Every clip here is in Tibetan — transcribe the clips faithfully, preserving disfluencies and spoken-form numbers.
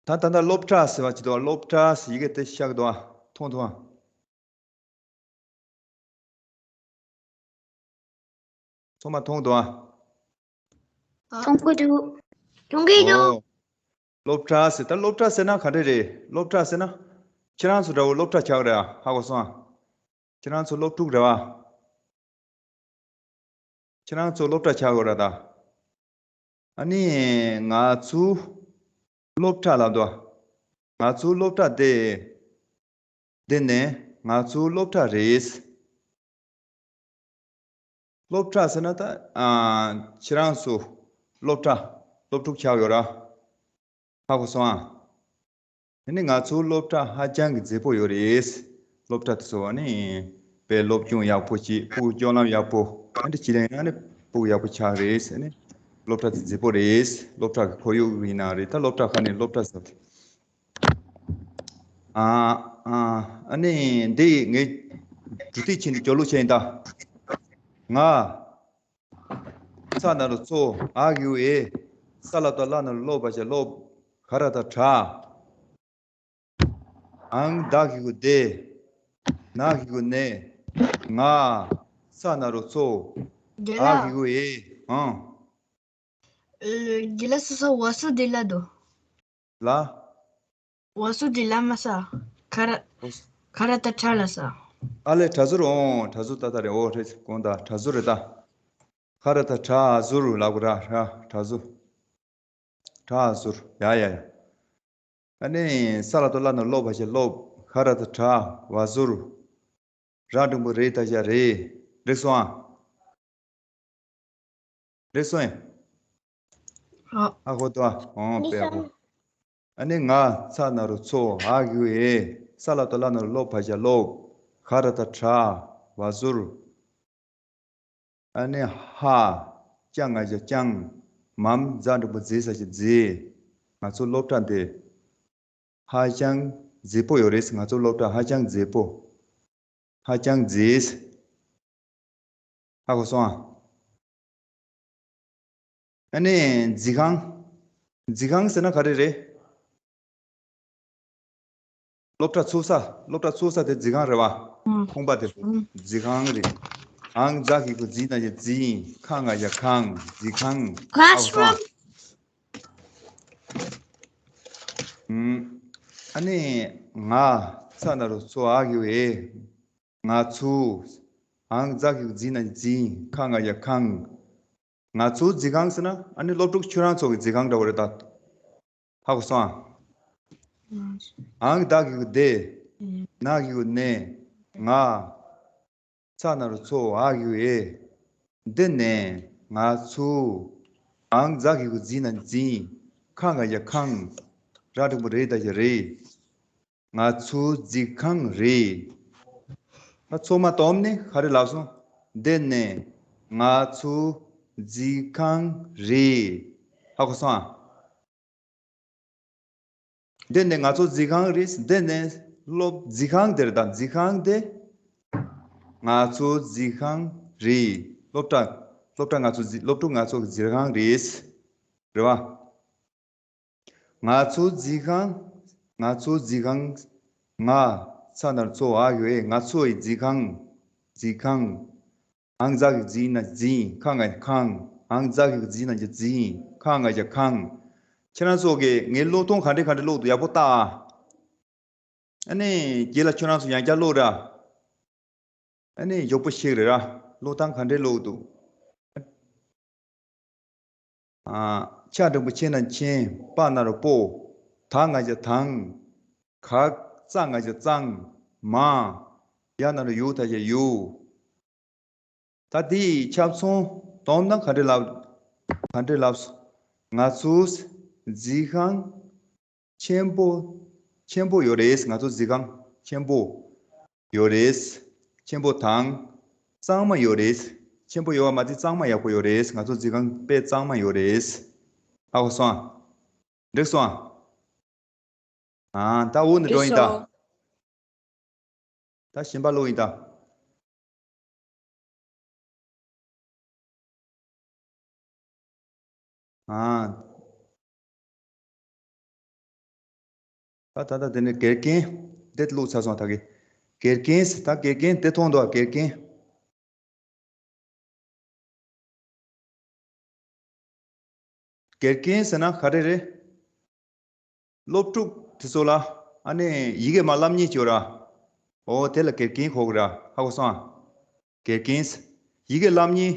ད་ད་ལྟ་སློབ་གྲྭ་ཟེར་བ་ཅིག་འདུག་སློབ་གྲྭ་ཟེར་ཡི་གེ་དེ་ཤག་འདུག་མཐོང་ཐུབ་ཨ། ཚང་མ་མཐོང་འདུག་ཨ། མཐོང་གི་འདུག་མཐོང་གི་འདུག་ཨོ། སློབ་གྲྭ་ཟེར་ད་སློབ་གྲྭ་ཟེར་ན་ག་འདྲ་རེད། སློབ་གྲྭ་ཟེར་ན་ཁྱེད་རང་ཚོ་འདྲ་བོ་སློབ་གྲྭ་ཆགས་རེད་ཨ། ཧ་གོ་སོང་ཨ། ཁྱེད་རང་ཚོ་སློབ་ཕྲུག་རེད་བ། ཁྱེད་རང་ཚོ་སློབ་གྲྭ་ཆགས་དགོས་ར་ད། ཨ་ནི་ང་ཚོ་སློབ་གྲྭ་ལབ་འདུག་ང་ཚོ་སློབ་གྲྭ་དེ། དེ་ནས་ང་ཚོ་སློབ་གྲྭ་རེད། སློབ་གྲྭ་ཟེར་ན་ད་ཨ་ཁྱེད་རང་ཚོ་སློབ་གྲྭ་སློབ་ཕྲུག་ཆགས་ཡོད་ར། ཧ་གོ་སོང་ཨ། དེ་ནི་ང་ཚོའི་སློབ་གྲྭ་ཧ་ཅང་གི་མཛེས་པོ་ཡོད་རེད། སློབ་གྲྭ་དེ་ཚོ་ནི་དཔེ་སློབ་སྦྱོང་ཡག་པོ་བྱེད། ཕྲུ་གུ་སྤྱོད་ལམ་ཡག་པོ་ཨ་འདྲ་བྱེད་ལེ་ཡང་ནི་ཕྲུ་གུ་ཡག་པོ་ཆགས་རེད་ཟེར་ནས། སློབ་གྲྭ་དེ་མཛེས་པོ་རེད། སློབ་གྲྭ་གི་ཁོར་ཡུག་ཡིན་ན་རེད། ད་སློབ་གྲྭ་ཁ་ནས་སློབ་གྲྭ་ཟེར་ཏེ། ཨ་ཨ་ཨ་ནི་འདི་ངས་འབྲུ་ཏིག་ཆེན་འདི་སྦྱོར་ལུགས་བྱས་ཡིན་ད། ང་ཚ་ན་རོ་ཚོ། འ་གི་གུ་འེ། ས་ལ་བཏགས་སླ་ན་རོ་སློ། བ་ཞབས་སློབ། ག་ར་བཏགས་གྲ། འང་ད་གི་གུ་འདེ། ན་གི་གུ་ནེ། ང་ཚ་ན་རོ་ཚོ། རྒན་འ་ལགས། གི་གུ་འེ། ཨང་། ཨ། རྒན་ལགས་སོ་སོ་བ་སོ་འདི་ལ་འདུག་ལ། བ་སོ་འདི་ལ་མ་ས། ག་ར། བ་སོ། ག་ར་བཏགས་གྲ་ལ་ས། ཨ་ལས་གྲ་ཟུར། ཨོ་གྲ་ཟུར་ཏག་ཏག་རེད། ཨོ་རེད་དགོངས་དག་གྲ་ཟུར་རེད་ད། ག་ར་བཏགས་གྲ་ཟུར་ལབ་དགོས་ར། ར་གྲ་ཟུར། གྲ་ཟུར། ཡ་ཡ་ཡ། ཨ་ནི་ས་ལ་བཏགས་སླ་ན་རོ་སློ། བ་ཞབས་སློབ། ག་ར་བཏགས་གྲ་བ་ཟུར། ར་འགྲེང་བུ་རེ་ད་ཞབས་རེད། འགྲིག་སོང་ཨ། འགྲིག་སོང་ཨེ། ཨ། ཨ་ཧོ་ཏོ་ཨ། ཨོ་དཔེ་ཧོ། ཨ་ནི་ང་ཚ་ན་རོ་ཚོ། འ་གི་གུ་འེ། ས་ལ་བཏགས་སླ་ན་རོ་སློ། བ་ཞབས་སློབ། ག་ར་བཏགས་གྲ་བ་ཟུར། ཨ་ནི་ཧ། ཅ་ང་ཞབས་ཅང་། མ་མཛ་འགྲེང་བུ་མཛེ་ས་ཞབས་མཛེས། ང་ཚོ་སློབ་གྲྭ་འདི་ཧ་ཅང་མཛེས་པོ་ཡོད་རེད། ང་ཚོ་སློབ་གྲྭ་ཧ་ཅང་མཛེས་པོ། ཧ་ཅང་མཛེས། ཧ་གོ་སོང་ཨ། ཨ་ནི་མཛེས་ཁང་། མཛེས་ཁང་ཟེར་ན་ག་རེ་རེད། སློབ་གྲྭ་ཚུགས་ས། སློབ་གྲྭ་ཚུགས་ས་དེ་མཛེས་ཁང་རེད་བ། ཨང་། ཁང་པ་དེ། ཨང་། མཛེས་ཁང་རེད། འང་ཛ་གི་གུ་ཛི་ན་ཞབས་ཛིང་། ཁ་ང་ཞབས་ཁང་། མཛེས་ཁང་། ཁ་ཧ་གོ་སོང་ཨ། ཨང་། ཨ་ནི་ང་ཚ་ན་རོ་ཚོ། འ་གི་གུ་འེ། ང་ཚོ། འང་ཛ་གི་གུ་ཛི་ན་ཛིང་། ཁ་ང་ཞབས་ཁང་། ང་ཚོའི་མཛེས་ཁང་ཟེར་ན་ཨ་ནི་སློབ་ཕྲུག་ཁྱོད་རང་ཚོ་གི་མཛེས་ཁང་འདྲ་བོ་རེད་ད། ཧ་གོ་སོང་ཨ། འང་ད་གི་གུ་འདེ། ན་གི་གུ་ནེ། ང་ཚ་ན་རོ་ཚོ། འ་གི་གུ་འེ། འདི་ནས་ང་ཚོ། འང་ཛ་གི་གུ་ཛི་ན་ཛིང་། ཁ་ང་ཞབས་ཁང་། ར་འགྲེང་བུ་རེ་ད་ཞབས་རེད། ང་ཚོའི་མཛེས་ཁང་རེད། ད་ཚང་མ་སྡོམ་ནས་ག་རེ་ལབ་སོང་། འདི་ནས་ང་ཚོའི་མཛེས་ཁང་རེད། ཧ་གོ་སོང་ཨ། འདི་ནས་ང་ཚོའི་མཛེས་ཁང་རེད། འདི་ནས་སློབ་མཛེས་ཁང་དེ་རེད་ད། མཛེས་ཁང་དེ་ང་ཚོའི་མཛེས་ཁང་རེད། སློབ་གྲྭ། སློབ་གྲྭ་ང་ཚོའི་མཛེས། སློབ་ཕྲུག་ང་ཚོ་གི་མཛེས་ཁང་རེད། རེད་བ། ང་ཚོའི་མཛེས་ཁང་། ང་ཚོའི་མཛེས་ཁང་། ང་ཚ་ན་རོ་ཚོ། འ་གི་གུ་འེ། ང་ཚོའི་མཛེས་ཁང་། མཛེས་ཁང་། འང་ཛ་གི་གུ་ཛི་ན་ཛིང་། ཁ་ང་ཁང་། འང་ཛ་གི་གུ་ཛི་ན་ཛིང་། ཁ་ང་ཞབས་ཁང་། ཁྱེད་རང་ཚོ་གིས་ངའི་ཀློག་སྟངས་ག་འདྲ་ག་འདྲ་ཀློག་འདུག་ཡག་པོ་ལྟ་ཨ། ཨ་ནི་རྗེས་ལ་ཁྱོད་རང་ཚོ་ཡང་བསྐྱར་ཀློག་ར། ཨ་ནི་མགྱོགས་པོ་ཞིག་རེད་ར། ཀློག་སྟངས་ག་འདྲས་ཀློག་འདུག་ཨ། ཆ་འགྲེང་བུ་ཆེ་ན་ཆེན། པ་ན་རོ་པོ། ད་ང་ཞབས་དང་། ག་ཙ་ང་ཞབས་གཙང་། མ། ཡ་ན་རོ་ཡུ་ད་ཞབས་ཡུ། ད་དེའི་ཁྱབ་ཚང་སྡོམ་ན་ག་འདྲས་ལབ། ག་འདྲས་ལབ་སོང་། ང་ཚོའི་མཛེས་ཁང་ཆེན་པོ། ཆེན་པོ་ཡོད་རེད། ང་ཚོའི་མཛེས་ཁང་ཆེན་པོ་ཡོད་རེད། ཆེན་པོ་དང་གཙང་མ་ཡོད་རེད། ཆེན་པོ་ཡོད་པ་མ་ཚད་གཙང་མ་ཡག་པོ་ཡོད་རེད། ང་ཚོའི་མཛེས་ཁང་དཔེ་གཙང་མ་ཡོད་རེད། ཧ་གོ་སོང་ཨ། འགྲིག་སོང་ཨ། ཨ། ད་འོ་ནི་འགྲོ་ཡིན་ད། ད་གཞན་པ་ཀློག་ཡིན་ད། ཨ། ད་ད་ད་དེ་ནས་དགེ་རྒན་དེ་བླུགས་ཚར་སོང་ད་གི། དགེ་རྒན་ཟེར་ད་དགེ་རྒན་དེ་མཐོང་འདུག་ཨ། དགེ་རྒན། དགེ་རྒན་ཟེར་ན་ག་རེ་རེད། སློབ་ཕྲུག་དེ་ཚོ་ལ་ཨ་ནི་ཡི་གེ་མ་བསླབ་མཁན་ཅིག་ཡོད་ར། འོ་དེ་ལ་དགེ་རྒན་གོ་གི་ར། ཧ་གོ་སོང་ཨ། དགེ་རྒན། ཡི་གེ་བསླབ་མཁན།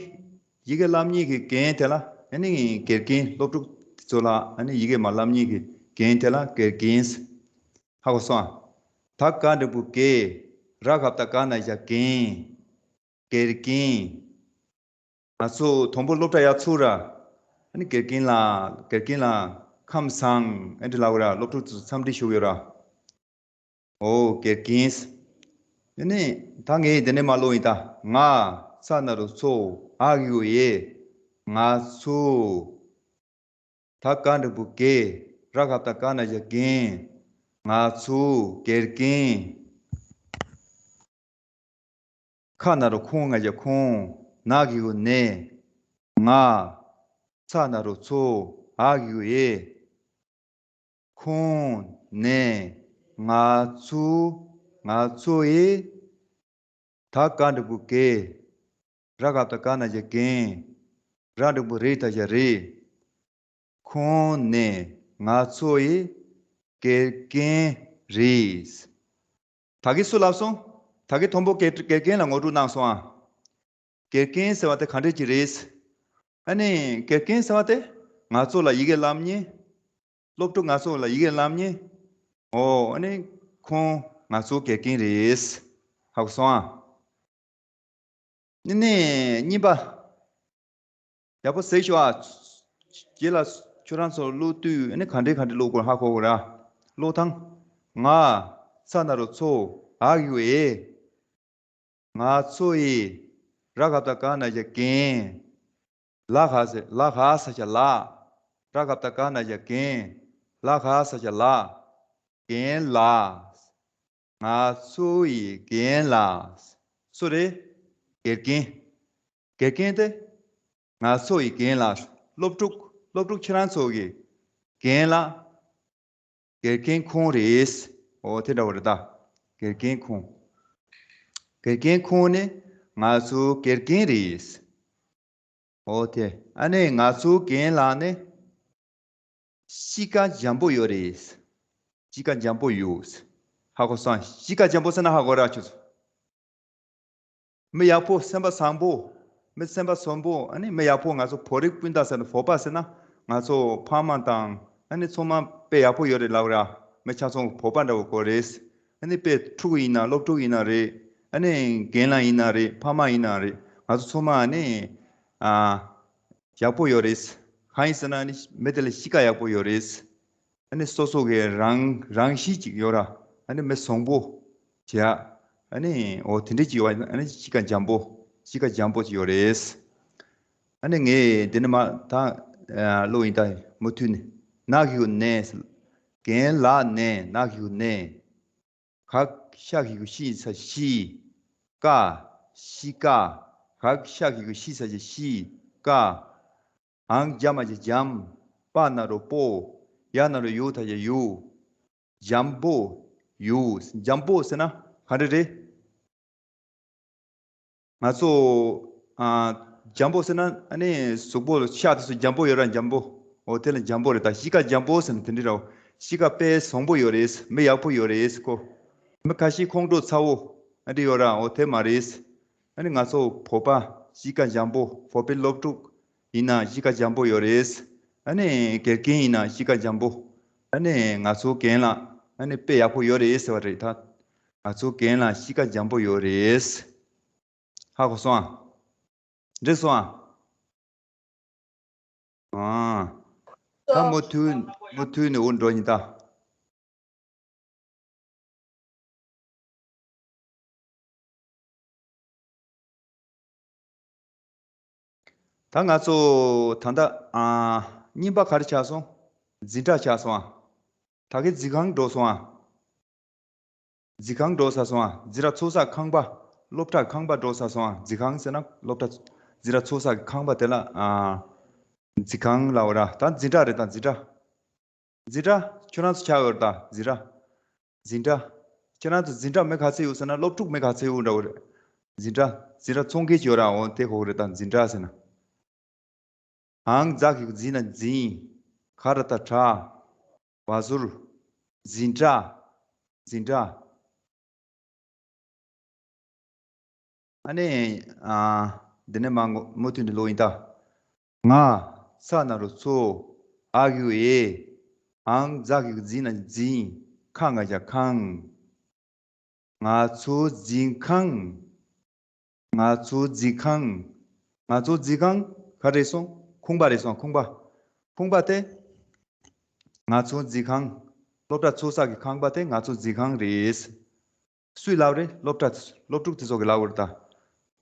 ཡི་གེ་བསླབ་མཁན་གྱི་རྒན་དེ་ལ་ཨ་ནི་དགེ་རྒན། སློབ་ཕྲུག་དེ་ཚོ་ལ་ཨ་ནི་ཡི་གེ་མ་བསླབ་མཁན་གྱི་རྒན་དེ་ལ་དགེ་རྒན། ཧ་གོ་སོང་ཨ། ད་ག་འགྲེང་བུ་དགེ། ར་ག་བཏགས་ག་ན་བཞག་རྒན། དགེ་རྒན། ང་ཚོ་དང་པོ་སློབ་གྲྭ་ཡར་ཚུགས་ར། ཨ་ནི་དགེ་རྒན་ལགས། དགེ་རྒན་ལགས་ཁམས་བཟང་། ཨེ་འདྲ་ལབ་ར། སློབ་ཕྲུག་ཚོ་འཚམས་འདྲི་ཞུ་གི་ཡོད་ར། འོ་དགེ་རྒན། ཨ་ནི་ད་ངས་འདི་ནས་མར་ཀློག་ཡིན་ད། ང་། ཚ་ན་རོ་ཚོ། འ་གི་གུ་འེ། ང་ཚོ། ད་ག་འགྲེང་བུ་དགེ། ར་ག་བཏགས་ག་ན་བཞག་རྒན། ང་ཚོ། དགེ་རྒན། ཁ་ན་རོ་ཁོ་ང་བཞག་ཁོང་། ན་གི་གུ་ནེ། ང་། ཚ་ན་རོ་ཚོ། འ་གི་གུ་འེ། ཁོང་། ནེ། ང་ཚོ། ང་ཚོ་ཡི། ད་ག་འགྲེང་བུ་དགེ། ར་ག་བཏགས་ག་ན་བཞག་རྒན། ར་འགྲེང་བུ་རི་ད་བཞག་རེད། ཁོང་ནི་ང་ཚོ་ཡི་དགེ་རྒན་རེད། ད་གིན་སུ་ལབ་སོང་། ད་གིན་དང་པོ་དགེ་དགེ་རྒན་ལ་ངོ་སྤྲོད་གནང་སོང་ཨ། དགེ་རྒན་ཟེར་བ་དེ་ག་འདྲས་ཅིག་རེད། ཨ་ནི་དགེ་རྒན་ཟེར་བ་དེ་ང་ཚོ་ལ་ཡི་གེ་བསླབ་མཁན། སློབ་ཕྲུག་ང་ཚོ་ལ་ཡི་གེ་བསླབ་མཁན། ཨོ་ཨ་ནི་ཁོང་ང་ཚོ་དགེ་རྒན་རེད། ཧ་གོ་སོང་ཨ། ནི་ནི་གཉིས་པ། ཡག་པོ་གཟིགས་ཤོག་ཨ། རྗེས་ལ་ཁྱོད་རང་ཚོ་ཀློག་དུས་ཨ་ནི་ག་འདྲས་ག་འདྲས་ཀློག་དགོས་ཧ་གོ་དགོས་ར། ཀློག་སྟངས། ང་། ཚ་ན་རོ་ཚོ། འ་གི་གུ་འེ། ང་ཚོ་ཡི། ར་ག་བཏགས་ར་ན་བཞག་རྒན། ལ་ག་ས་ལ་ག་ས་ཆ་ལགས། ར་ག་བཏགས་ར་ན་བཞག་རྒན། ལ་ག་ས་ཆ་ལགས། རྒན་ལགས། ང་ཚོ་ཡི་རྒན་ལགས། སུ་རེད། དགེ་རྒན། དགེ་རྒན་དེ། ང་ཚོ་ཡི་རྒན་ལགས། སློབ་ཕྲུག་སློབ་ཕྲུག་ཁྱེད་རང་ཚོ་གི་རྒན་ལགས། དགེ་རྒན་ཁོང་རེད། འོ་དེ་འདྲ་བོ་རེད་ད། དགེ་རྒན་ཁོང་། དགེ་རྒན་ཁོང་ནི་ང་ཚོའི་དགེ་རྒན་རེད། འོ་དེ་ཨ་ནི་ང་ཚོའི་རྒན་ལགས་ནི་གཤིས་ཀ་འཇམ་པོ་ཡོད་རེད། གཤིས་ཀ་འཇམ་པོ་ཡོད། ཧ་གོ་སོང་། གཤིས་ཀ་འཇམ་པོ་ཟེར་ན་ཧ་གོ་ར་ཁྱོད་ཚོ། མི་ཡག་པོ། སེམས་པ་བཟང་པོ། མི་སེམས་པ་བཟང་པོ། ཨ་ནི་མི་ཡག་པོ། ང་ཚོ་བོད་རིགས་སྤུན་ཟླ་ཟེར་ན། བོད་པ་ཟེར་ན་ང་ཚོ་ཕ་མ་དང་ཨ་ནི་ཚང་མ་དཔེ་ཡག་པོ་ཡོད་རེད་ལབ་ར། མི་ཆ་ཚང་བོད་པ་འདྲ་བོ་དགོས་རེད། ཨ་ནི་དཔེ་ཕྲུ་གུ་ཡིན་ན། སློབ་ཕྲུག་ཡིན་ན་རེད། ཨ་ནི་རྒན་ལགས་ཡིན་ན་རེད། ཕ་མ་ཡིན་ན་རེད། ང་ཚོ་ཚང་མ་ཨ་ནི་ཨ་ཡག་པོ་ཡོད་རེད། གང་ཡིན་ཟེར་ན་ཨ་ནི་མི་དེ་ལ་གཤིས་ཀ་ཡག་པོ་ཡོད་རེད། ཨ་ནི་སོ་སོ་གི་རང་རང་གཤིས་ཅིག་ཡོད་ར། ཨ་ནི་མི་བཟང་པོ་བྱས། ཨ་ནི་འོ་དེ་འདྲ་ཅིག་ཡོད་པ། ཨ་ནི་གཤིས་ཀ་འཇམ་པོ། གཤིས་ཀ་འཇམ་པོ་ཅིག་ཡོད་རེད། ཨ་ནི་ངས་འདི་ནས་མར་ད་ཨ་ཀློག་ཡིན་ད། མུ་མཐུད་ནས། ན་གི་གུ་ནེ། རྒན་ལགས་ནེ། ན་གི་གུ་ནེ། ག་ཤ་གི་གུ་ཤི་ས་ཤི། ཀ། གཤིས་ཀ། ག་ཤ་གི་གུ་ཤི་ས་ཤི། གཤིས་ཀ། འང་ཇ་མ་ཇི་འཇམ། པ་ན་རོ་པོ། ཡ་ན་རོ་ཡོ་ད་ཡ་ཡོ། འཇམ་པོ་ཡོད། འཇམ་པོ་ཟེར་ན་ག་འདྲ་རེད། ང་ཚོ་ཨ་འཇམ་པོ་ཟེར་ན་ཨ་ནི་གཟུགས་པོ་ཤ་དེ་ཚོ་འཇམ་པོ་ཡོད་ར། འཇམ་པོ། འོ་དེ་ལ་འཇམ་པོ་རེད་ད། གཤིས་ཀ་འཇམ་པོ་ཟེར་ན་དེ་འདྲ་རེད། གཤིས་ཀ་དཔེ་བཟང་པོ་ཡོད་རེད། མི་ཡག་པོ་ཡོད་རེད་ཁོ། མི་ཁ་ཤས་ཁོང་ཁྲོ་ཚ་བོ་ཨ་འདྲ་ཡོད་ར། འོ་དེ་མ་རེད། ཨ་ནི་ང་ཚོ་བོད་པ་གཤིས་ཀ་འཇམ་པོ། བོད་པའི་སློབ་ཕྲུག་ཡིན་ན་གཤིས་ཀ་འཇམ་པོ་ཡོད་རེད། ཨ་ནི་དགེ་རྒན་ཡིན་ན་གཤིས་ཀ་འཇམ་པོ། ཨ་ནི་ང་ཚོ་རྒན་ལགས་ཨ་ནི་དཔེ་ཡག་པོ་ཡོད་རེད་ཟེར་བ་རེད་ད། ང་ཚོ་རྒན་ལགས་གཤིས་ཀ་འཇམ་པོ་ཡོད་རེད། ཧ་གོ་སོང་ཨ། འགྲིག་སོང་ཨ། ཨ། ད་མུ་མཐུད་མུ་མཐུད་ནས་འུ་འགྲོ་ཡིན་ད། ད་ང་ཚོ་ད་ལྟ་ཨ་གཉིས་པ་ག་རེ་ཆགས་སོང་། འཛིན་གྲྭ་ཆགས་སོང་ཨ། ད་གིན་འཛིན་ཁང་འགྲོ་སོང་ཨ། འཛིན་ཁང་འགྲོ་ཚར་སོང་ཨ། འཛིན་གྲྭ་ཚུགས་ས་ཁང་པ། སློབ་གྲྭ་ཁང་པ་འགྲོ་ཚར་སོང་ཨ། འཛིན་ཁང་ཟེར་ན་སློབ་གྲྭ། འཛིན་གྲྭ་ཚུགས་ས་གི་ཁང་པ་དེ་ལ་ཨ་འཛིན་ཁང་ལབ་ར། ད་འཛིན་གྲྭ་རེད་ད། འཛིན་གྲྭ། འཛིན་གྲྭ་ཁྱོད་རང་ཚོ་ཆགས་ཡོད་རེད་ད། འཛིན་གྲྭ། འཛིན་གྲྭ། ཁྱེད་རང་ཚོ་འཛིན་གྲྭ་མི་ག་ཚད་ཡོད་ཟེར་ན། སློབ་ཕྲུག་མི་ག་ཚད་ཡོད་འདྲ་བོ་རེད། འཛིན་གྲྭ། འཛིན་གྲྭ་ཚོང་མཁན་ཅིག་ཡོད་ར། འོ་དེ་གོ་གི་རེད། ད་འཛིན་གྲྭ་ཟེར་ན། ཨང་ཛ་གི་འཛིན་ན་འཛིན། ག་ར་བཏགས་གྲ། བ་ཟུར། འཛིན་གྲྭ། འཛིན་གྲྭ། ཨ་ནི། ཨ། འདི་ནས་མ་མུ་མཐུད་ནས་ཀློག་ཡིན་ད། ང་། ཚ་ན་རོ་ཚོ། འ་གི་གུ་འེ། ཨང་ཛ་གི་གུ་འཛི་ན་འཛིན། ཁ་ང་ཞ་ཁང་། ང་ཚོའི་འཛིན་ཁང་། ང་ཚོའི་འཛིན་ཁང་། ང་ཚོའི་འཛིན་ཁང་ག་རེ་སོང་། ཁང་པ་རེད་སོང་། ཁང་པ། ཁང་པ་དེ། ང་ཚོའི་འཛིན་ཁང་། སློབ་གྲྭ་ཚུགས་ས་གི་ཁང་པ་དེ་ང་ཚོའི་འཛིན་ཁང་རེད། སུས་ལབ་རེད། སློབ་གྲྭ། སློབ་ཕྲུག་དེ་ཚོ་གིས་ལབ་ཡོད་རེད་ད།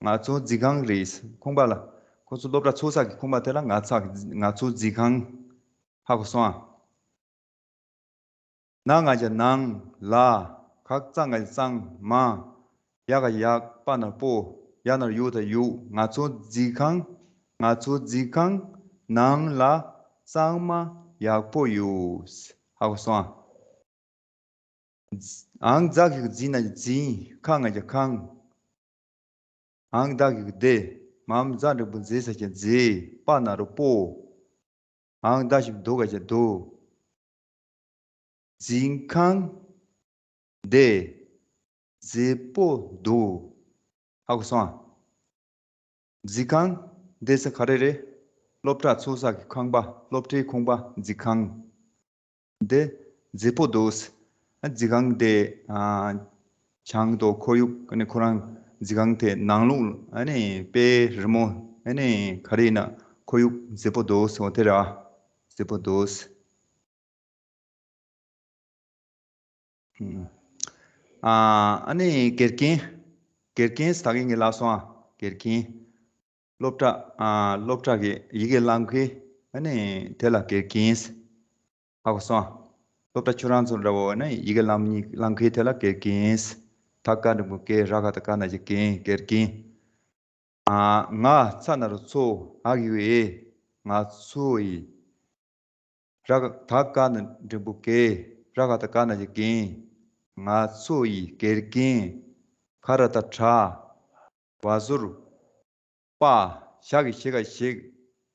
ང་ཚོའི་འཛིན་ཁང་རེད། ཁང་པ་ལ། ཁོ་ཚོ་སློབ་གྲྭ་ཚུགས་ས་གི་ཁང་པ་དེ་ལ་ང་ཚ། ང་ཚོའི་འཛིན་ཁང་། ཧ་གོ་སོང་ཨ། ན་ང་ཞ་ནང་། ལ། ག་གི་ག་ཙ་ང་ཞ་གཙང་། མ། ཡ་ག་གི་ཡག་པ་ན་པོ། ཡ་ན་རོ་ཡུ་ད་ཡུག་ང་ཚོའི་འཛིན་ཁང་། ང་ཚོའི་འཛིན་ཁང་། ནང་ལ། གཙང་མ། ཡག་པོ་ཡོད། ཧ་གོ་སོང་ཨ། ཨང་ཛ་གི་གུ་འཛི་ན་འཛིན། ཁ་ང་ཞ་ཁང་། ཨང་ད་གི་གུ་འདི། མ་འམ་ཛ་འགྲེང་བུ་འཛི་ས་ཞ་འཛི། པ་ན་རོ་པོ། ཨང་ད་ཞབས་ཀྱུ་དོ་ག་ཞ་དོ། འཛིན་ཁང་། འདི། མཛེས་པོ་འདུག་ཧ་གོ་སོང་ཨ། འཛིན་ཁང་། འདི་ཟེར་ག་རེ་རེད། སློབ་གྲྭ་ཚུགས་ས་གི་ཁང་པ། སློབ་གྲྭའི་ཁང་པ། འཛིན་ཁང་། འདི། མཛེས་པོ་འདུག་ཨ། འཛིན་ཁང་དེ། ཨ། བྱང་དུ་ཁོར་ཡུག་ཨ་ནི་ཁོ་རང་འཛིན་ཁང་དེ་ནང་ལོགས་ཨ་ནི་དཔེ་རི་མོ་ཨ་ནི་ག་རེ་ཡིན་ན་ཁོར་ཡུག་མཛེས་པོ་འདུག་འོ་དེ་ར། མཛེས་པོ་འདུག་ཨ། ཨ་ནི་དགེ་རྒན། དགེ་རྒན་ཟེར་ད་གིན་ངས་ལབ་སོང་ཨ། དགེ་རྒན། སློབ་གྲྭ། ཨ། སློབ་གྲྭ་གི་ཡི་གེ་བླང་མཁན། ཨ་ནི་དེ་ལ་དགེ་རྒན། ཧ་གོ་སོང་ཨ། སློབ་གྲྭ་ཁྱོད་རང་ཚོ་འདྲ་བོ་ནི་ཡི་གེ་བླང་མཁན། བླང་མཁན་དེ་ལ་དགེ་རྒན། ད་ག་འགྲེང་བུ་དགེ། ར་ག་བཏགས་ག་ན་ཞ་རྒན། དགེ་རྒན། ཨ། ང་ཚ་ན་རོ་ཚོ། འ་གི་གུ་འེ། ང་ཚོ་ཡི། ར་ག་ད་ག་ན་འགྲེང་བུ་དགེ། ར་ག་བཏགས་ག་ན་ཞ་རྒན། ང་ཚོ་ཡི་དགེ་རྒན། ག་ར་བཏགས་གྲ། བ་ཟུར། པ། ཞ་གི་ཞེ་ག་ཞིག་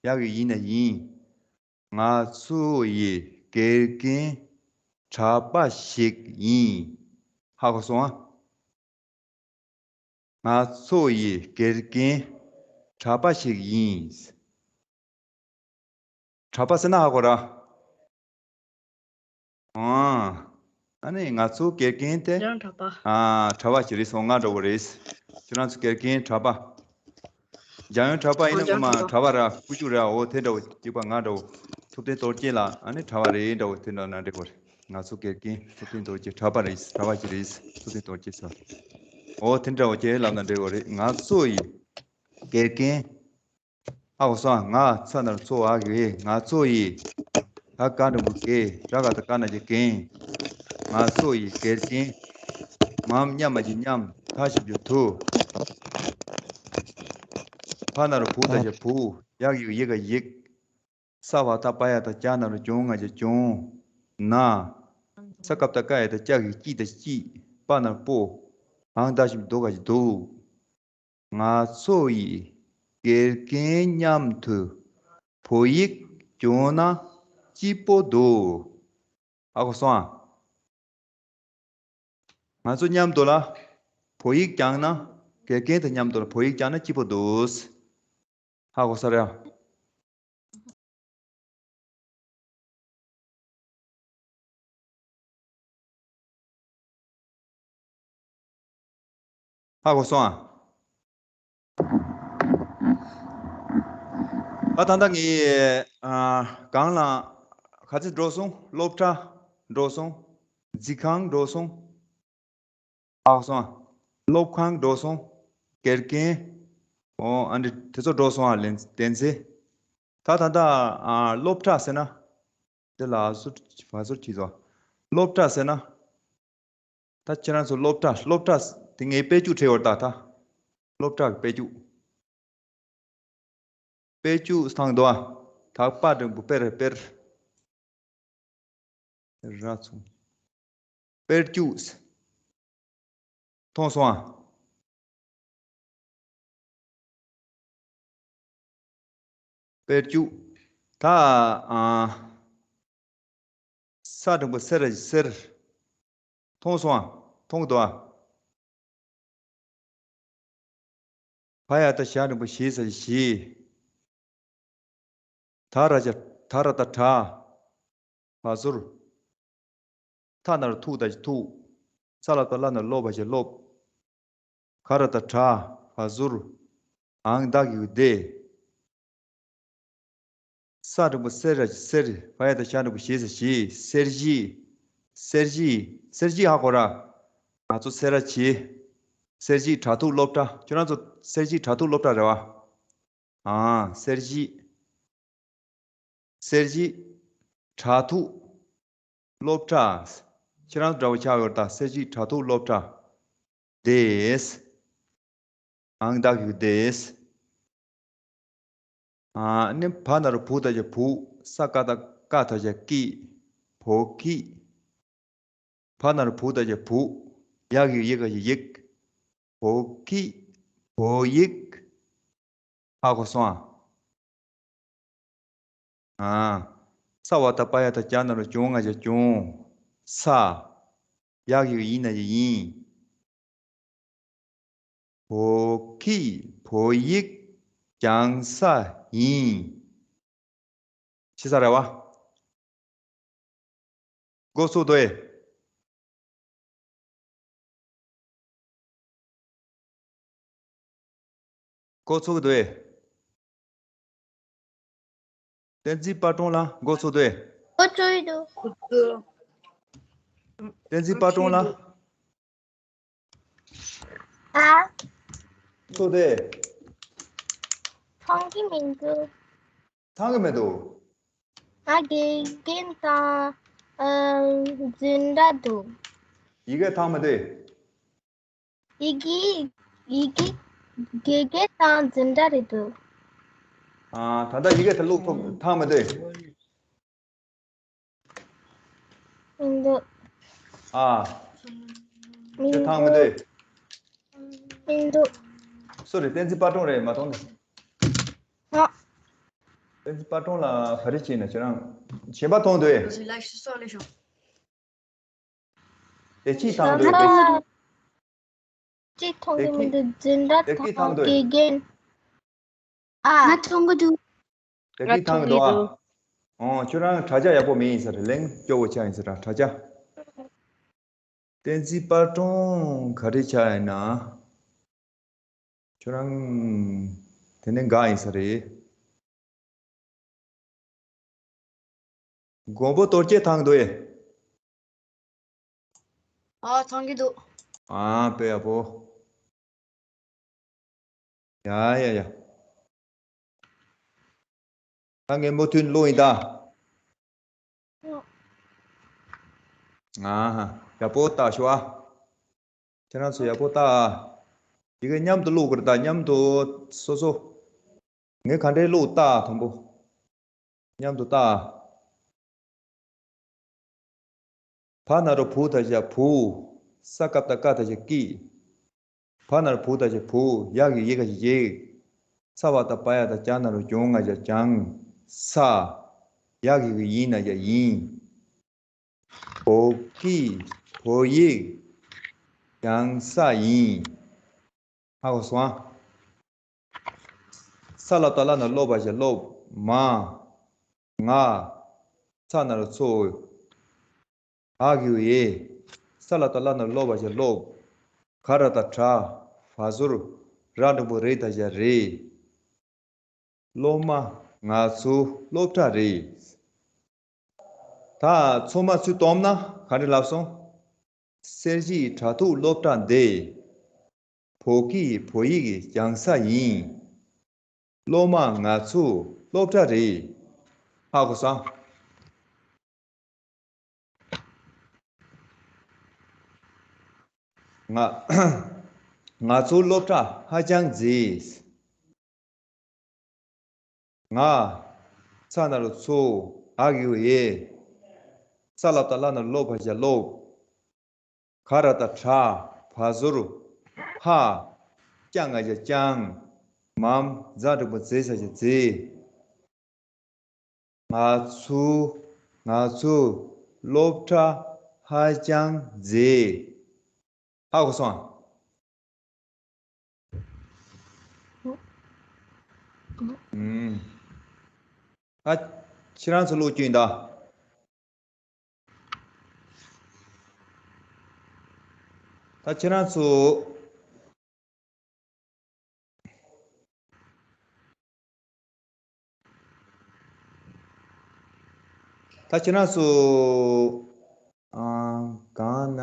ཡ་གི་ཡི་ན་ཡིན། ང་ཚོ་ཡི་དགེ་རྒན་གྲྭ་པ་ཞིག་ཡིན། ཧ་གོ་སོང་ཨ། ང་ཚོ་ཡི་དགེ་རྒན་གྲྭ་པ་ཞིག་ཡིན། གྲྭ་པ་ཟེར་ན་ཧ་གོ་ར། ཨང་། ཨ་ནི་ང་ཚོ་དགེ་རྒན་དེ། ཡང་གྲྭ་པ། ཨ། གྲྭ་པ་ཞིག་རེད་སོང་། ང་འདྲ་བོ་རེད། ཁྱོད་རང་ཚོ་དགེ་རྒན་གྲྭ་པ། སྦྱང་ཡོན་གྲྭ་པ་ཡིན་ན་ངོ་མ་གྲྭ་པ་ར། ཀུ་ཅུ་ར། འོ་དེ་འདྲ་བོ་གཅིག་པ་ང་འདྲ་བོ། ཐུབ་བསྟན་རྡོ་རྗེ་ལགས་ཨ་ནི་གྲྭ་པ་རེད་འདྲ་བོ་དེ་འདྲ་ན་འགྲིག་གོ་རེད། ང་ཚོ་དགེ་རྒན་ཐུབ་བསྟན་རྡོ་རྗེ་གྲྭ་པ་རེད། གྲྭ་པ་ཞིག་རེད། ཐུབ་བསྟན་རྡོ་རྗེ་ཟེར། འོ་དེ་འདྲ་བོ་ཅིག་ལབ་ན་འགྲིག་གོ་རེད། ང་ཚོ་ཡི་དགེ་རྒན། ཧ་གོ་སོང་ཨ། ང་ཚ་ན་རོ་ཚོ། འ་གི་གུ་འེ། ང་ཚོ་ཡི། ད་ག་འགྲེང་བུ་དགེ། ར་ག་བཏགས་ག་ན་ཞ་རྒན། ང་ཚོ་ཡི་དགེ་རྒན། མ་འམ་མཉམ་མ་ཞ་མཉམ། ད་ཞབས་ཀྱུ་དུ། བ་ན་རོ་བུ་ད་ཞ་བུ། ཡ་གི་གུ་ཡི་ག་ཡིག་ས་བ་བཏགས་སྦ་ཡ་བཏགས་སྦྱ་ན་རོ་སྦྱོ་ང་ཞ་སྦྱོང་། ན། ས་ཀ་བཏགས་སྐ་ཡ་བཏགས་སྐྱ་གི་སྐྱིད་ད་སྐྱིད། པ་ན་རོ་པོ། འང་ད་ཞབས་ཀྱུ་དོ་ག་ཞ་དོ། ང་ཚོ་ཡི་དགེ་རྒན་མཉམ་དུ་བོད་ཡིག་སྦྱོང་ན་སྐྱིད་པོ་འདུག་ཧ་གོ་སོང་ཨ། ང་ཚོ་མཉམ་དུ་ལ་བོད་ཡིག་སྦྱང་ན། དགེ་རྒན་དང་མཉམ་དུ་ལ་བོད་ཡིག་སྦྱང་ན་སྐྱིད་པོ་འདུག་ཧ་གོ་སོང་ཨ། ཧ་གོ་སོང་ཨ། ཨ་ད་ལྟ་ངས་ཨ་གང་ལ་ག་ཚོད་འགྲོ་སོང་། སློབ་གྲྭ་འགྲོ་སོང་། འཛིན་ཁང་འགྲོ་སོང་། ཧ་གོ་སོང་ཨ། སློབ་ཁང་འགྲོ་སོང་། དགེ་རྒན། ཨོ་ཨ་འདྲ་དེ་ཚོ་འགྲོ་སོང་ཨ། ལན་བསྟན་ཚེ། ད་ད་ལྟ་ཨ་སློབ་གྲྭ་ཟེར་ན། དེ་ལ་ཟུར་བ་ཟུར་གྱིས་སོ། སློབ་གྲྭ་ཟེར་ན། ད་ཁྱེད་རང་ཚོ་སློབ་གྲྭ། སློབ་གྲྭ་དེ་ངས་དཔེ་བཅུ་བྲིས་ཡོད་ད་ད། སློབ་གྲྭ་གི་དཔེ་བཅུ། དཔེ་བཅུ་སྟེང་དུ་ཨ། ད་པ་འགྲེང་བུ་དཔེར། དཔེར། ར་ཚུགས། དཔེར་བཅུ། མཐོང་སོང་ཨ། དཔེར་བཅུ། ད་ཨ། ས་འགྲེང་བུ་སེ་ར་ཞིག་སེར། མཐོང་སོང་ཨ། མཐོང་གི་འདུག་ཨ། བ་ཡ་བཏགས་བྱ་འགྲེང་བུ་བྱེ་ས་ཞིག་བྱེད། ད་ར་བྱ་ད་ར་བཏགས་དྲ། བ་ཟུར། ཐ་ན་རོ་ཐུ་བཏགས་བྱ་ཐུག་ས་ལ་བཏགས་སླ་ན་རོ་སློ་བ་བྱ་སློབ། ག་ར་བཏགས་གྲ། བ་ཟུར། འང་བདག་གི་གུ་དེ། ས་འགྲེང་བུ་སེ་ར་ཞིག་སེར། བ་ཡ་བཏགས་བྱ་འགྲེང་བུ་བྱེ་ས་བྱེད། སེར་བྱེས། སེར་བྱེས། སེར་བྱེས་ཧ་གོ་ར། ང་ཚོ་སེ་ར་བྱེས། སེར་བྱེས་དྲ་ཐུག་སློབ་གྲྭ། ཁྱོད་རང་ཚོ་སེར་བྱེས་དྲ་ཐུག་སློབ་གྲྭ་རེད་བ། ཨ། སེར་བྱེས། སེར་བྱེས་དྲ་ཐུག་སློབ་གྲྭ། ཁྱེད་རང་འདྲ་བོ་ཆགས་ཡོད་ད། སེར་བྱེས་དྲ་ཐུག་སློབ་གྲྭ། དེས། འང་བདག་གི་གུ་དེས། ཨ་ནི་བ་ན་རོ་བུ་བཏགས་བྱ་བུ། ས་ཀ་བཏགས་སྐ་བཏགས་བྱ་སྐྱིད། བོ་སྐྱིད། བ་ན་རོ་བུ་བཏགས་བྱ་བུ། ཡ་གི་གུ་ཡི་ག་ཞབས་ཀྱུ་ཡིག་བོ་སྐྱིད། བོད་ཡིག་ཧ་གོ་སོང་ཨ། ཨ། ས་བ་བཏགས་སྤ་ཡ་བཏགས་སྤྱ་ན་རོ་སྤྱོ་ང་བཞག་སྤྱོང་། ས། ཡ་གི་གུ་ཡི་ན་བཞག་ཡིན། བོད་སྐད་བོད་ཡིག་སྦྱང་ས་ཡིན། ཤེས་ས་རེད་བ། འགོ་ཚུགས་དོ་ཨེ། འགོ་ཚུགས་དོ་ཨེ། བསྟན་འཛིན་དཔལ་སྒྲོན་ལགས་འགོ་ཚུགས་དོ་ཨེ། འགོ་ཚུགས་འདུག་བསྟན་འཛིན་དཔལ་སྒྲོན་ལགས། ཨ། ཚུགས་དོ་ཨེ། མཐོང་གི་མི་འདུག་མཐོང་གི་མི་འདུག་ཨ། དགེ་རྒན་དང་ཨ་འཛིན་གྲྭ་འདུག་ཡི་གེ་མཐོང་མི་འདུག་ཡི་གེ། ཡི་གེ། དགེ་རྒན་དང་འཛིན་གྲྭ་རེད་འདུག་ཨ། ད་ལྟ་ཡི་གེ་དེ་བླུགས་ཐུབ་མཐོང་མི་འདུག་མི་འདུག་ཨ། མི་དེ་མཐོང་མི་འདུག་འདུག་མི་འདུག་སུ་རེད། བསྟན་འཛིན་དཔལ་སྒྲོན་རེད་མ་མཐོང་ནས། ཨ། བསྟན་འཛིན་དཔལ་སྒྲོན་ལ་ག་རེ་བྱས་ན་ཁྱེད་རང་གཞན་པ་མཐོང་འདུག་ཨེ། དེ་གཅིག་མཐོང་འདུག་དེ་གཅིག་མཐོང་གི་མི་འདུག་འཛིན་གྲྭ་དེ་གཅིག་མཐོང་འདུག་དགེ་རྒན། ཨ། ང་མཐོང་གི་འདུག་དེ་གཅིག་མཐོང་གི་འདུག་ཨ། ཨོ། ཁྱོད་རང་དྲ་རྒྱ་ཡག་པོ་མེད་ཡིན་ས་རེད། ལན་སྐྱོ་བོ་ཆགས་ཡིན་ས་རེད་དྲ་རྒྱ། བསྟན་འཛིན་དཔལ་སྒྲོན་ག་རེ་ཆགས་ཡིན་ན། ཁྱོད་རང་དེ་ནས་འགག་ཡིན་ས་རེད། མགོན་པོ་རྡོ་རྗེ་མཐོང་འདུག་ཨེ། ཨ། མཐོང་གི་འདུག་ཨ། དཔེ་ཡག་པོ། ཡ་ཡ་ཡ། ད་ངས་མུ་མཐུད་བླུགས་ཡིན་ད། ཨ་ཧ། ཡག་པོ་ལྟ་ཤོག་ཨ། ཁྱེད་རང་ཚོ་ཡག་པོ་ལྟ་ཨ། ཡི་གེ་མཉམ་དུ་བླུགས་དགོས་རེད་ད། མཉམ་དུ་སོ་སོ། ངས་ག་འདྲས་བླུགས་ལྟ་ཨ། དང་པོ། མཉམ་དུ་ལྟ་ཨ། བ་ན་རོ་བུ་བཏགས་བྱ་བུ། ས་ཀ་བཏགས་སྐ་བཏགས་བྱ་སྐྱིད། བ་ན་རོ་བུ་བཏགས་བྱ་བུ། ཡ་གི་གུ་ཡི་ག་ཞབས་ཀྱུ་ཡིག་ས་བ་བཏགས་སྤ་ཡ་བཏགས་སྤྱ་ན་རོ་སྤྱོ་ང་བཞག་སྤྱང་། ས། ཡ་གི་གུ་ཡི་ན་བཞག་ཡིན། བོད་སྐད་བོད་ཡིག་སྦྱང་ས་ཡིན། ཧ་གོ་སོང་ཨ། ས་ལ་བཏགས་སླ་ན་སློ་བ་བཞག་སློབ། མ། ང་། ཚ་ན་རོ་ཚོ། འ་གི་གུ་འེ། ས་ལ་བཏགས་སླ་ན་སློ་བ་བཞག་སློབ། ག་ར་བཏགས་གྲ། བ་ཟུར། ར་འགྲེང་བུ་རེ་བཏགས་རེད། སློབ་མ། ང་ཚོའི་སློབ་གྲྭ་རེད། ད་ཚོད་མ་ཚུར་བསྡོམས་ན་ག་འདྲ་ལབ་སོང་། སེར་བྱེས་དྲ་ཐུག་སློབ་གྲྭ་འདི། བོད་སྐད་བོད་ཡིག་སྦྱང་ས་ཡིན། སློབ་མ་ང་ཚོའི་སློབ་གྲྭ་རེད། ཧ་གོ་སོང་། ང་། ང་ཚོའི་སློབ་གྲྭ་ཧ་ཅང་མཛེས། ང་། ཚ་ན་རོ་ཚོ། འ་གི་གུ་འེ། ས་ལ་བཏགས་སླ་ན་སློ་བ་བཞག་སློབ། ག་ར་བཏགས་གྲ། བ་ཟུར་བྷ། ཅ་ང་བཞག་ཅང་། མ་ཛ་འགྲེང་བུ་ཛེ་ས་བཞག་ཛེ། ང་ཚོ། ང་ཚོ་སློབ་གྲྭ་ཧ་ཅང་མཛེས། ཧ་གོ་སོང་ཨ། ཨུམ། ད་ཁྱེད་རང་ཚོ་ཀློག་རྒྱུ་ཡིན་ད། ད་ཁྱེད་རང་ཚོ། ད་ཁྱེད་རང་ཚོ། ཨ། གང་ན།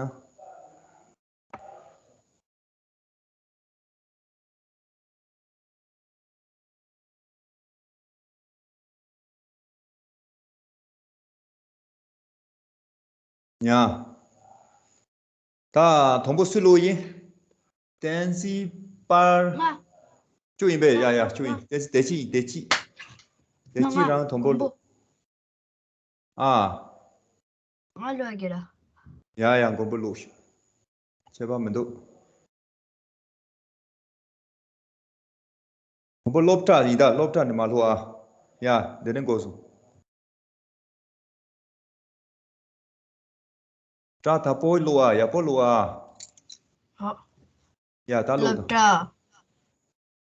ཡ། ད་དང་པོ་སུས་ཀློག་ཡིན། བསྟན་འཛིན་པར། ང་། ཁྱོད་ཡིན་པས། ཡ་ཡ། ཁྱོད་ཡིན། བསྟན་འཛིན་བདེ་སྐྱིད་ཡིན། བདེ་སྐྱིད། བདེ་སྐྱིད་རང་དང་པོ་ཀློག་ཨ། ང་ཀློག་གི་ར། ཡ་ཡ། མགོན་པོ་ཀློག་ཤོག་ཁྱད་པར་མི་འདུག་མགོན་པོ་སློབ་གྲྭ་ཡིན་ད། སློབ་གྲྭ་ནས་མར་ཀློག་ཨ། ཡ། དེ་ནས་འགོ་བཟུང་། གྲ་དག་པོ་ཀློག་ཨ། ཡག་པོ་ཀློག་ཨ། ཧ། ཡ། ད་ཀློག་སློབ་དང་། གྲྭ།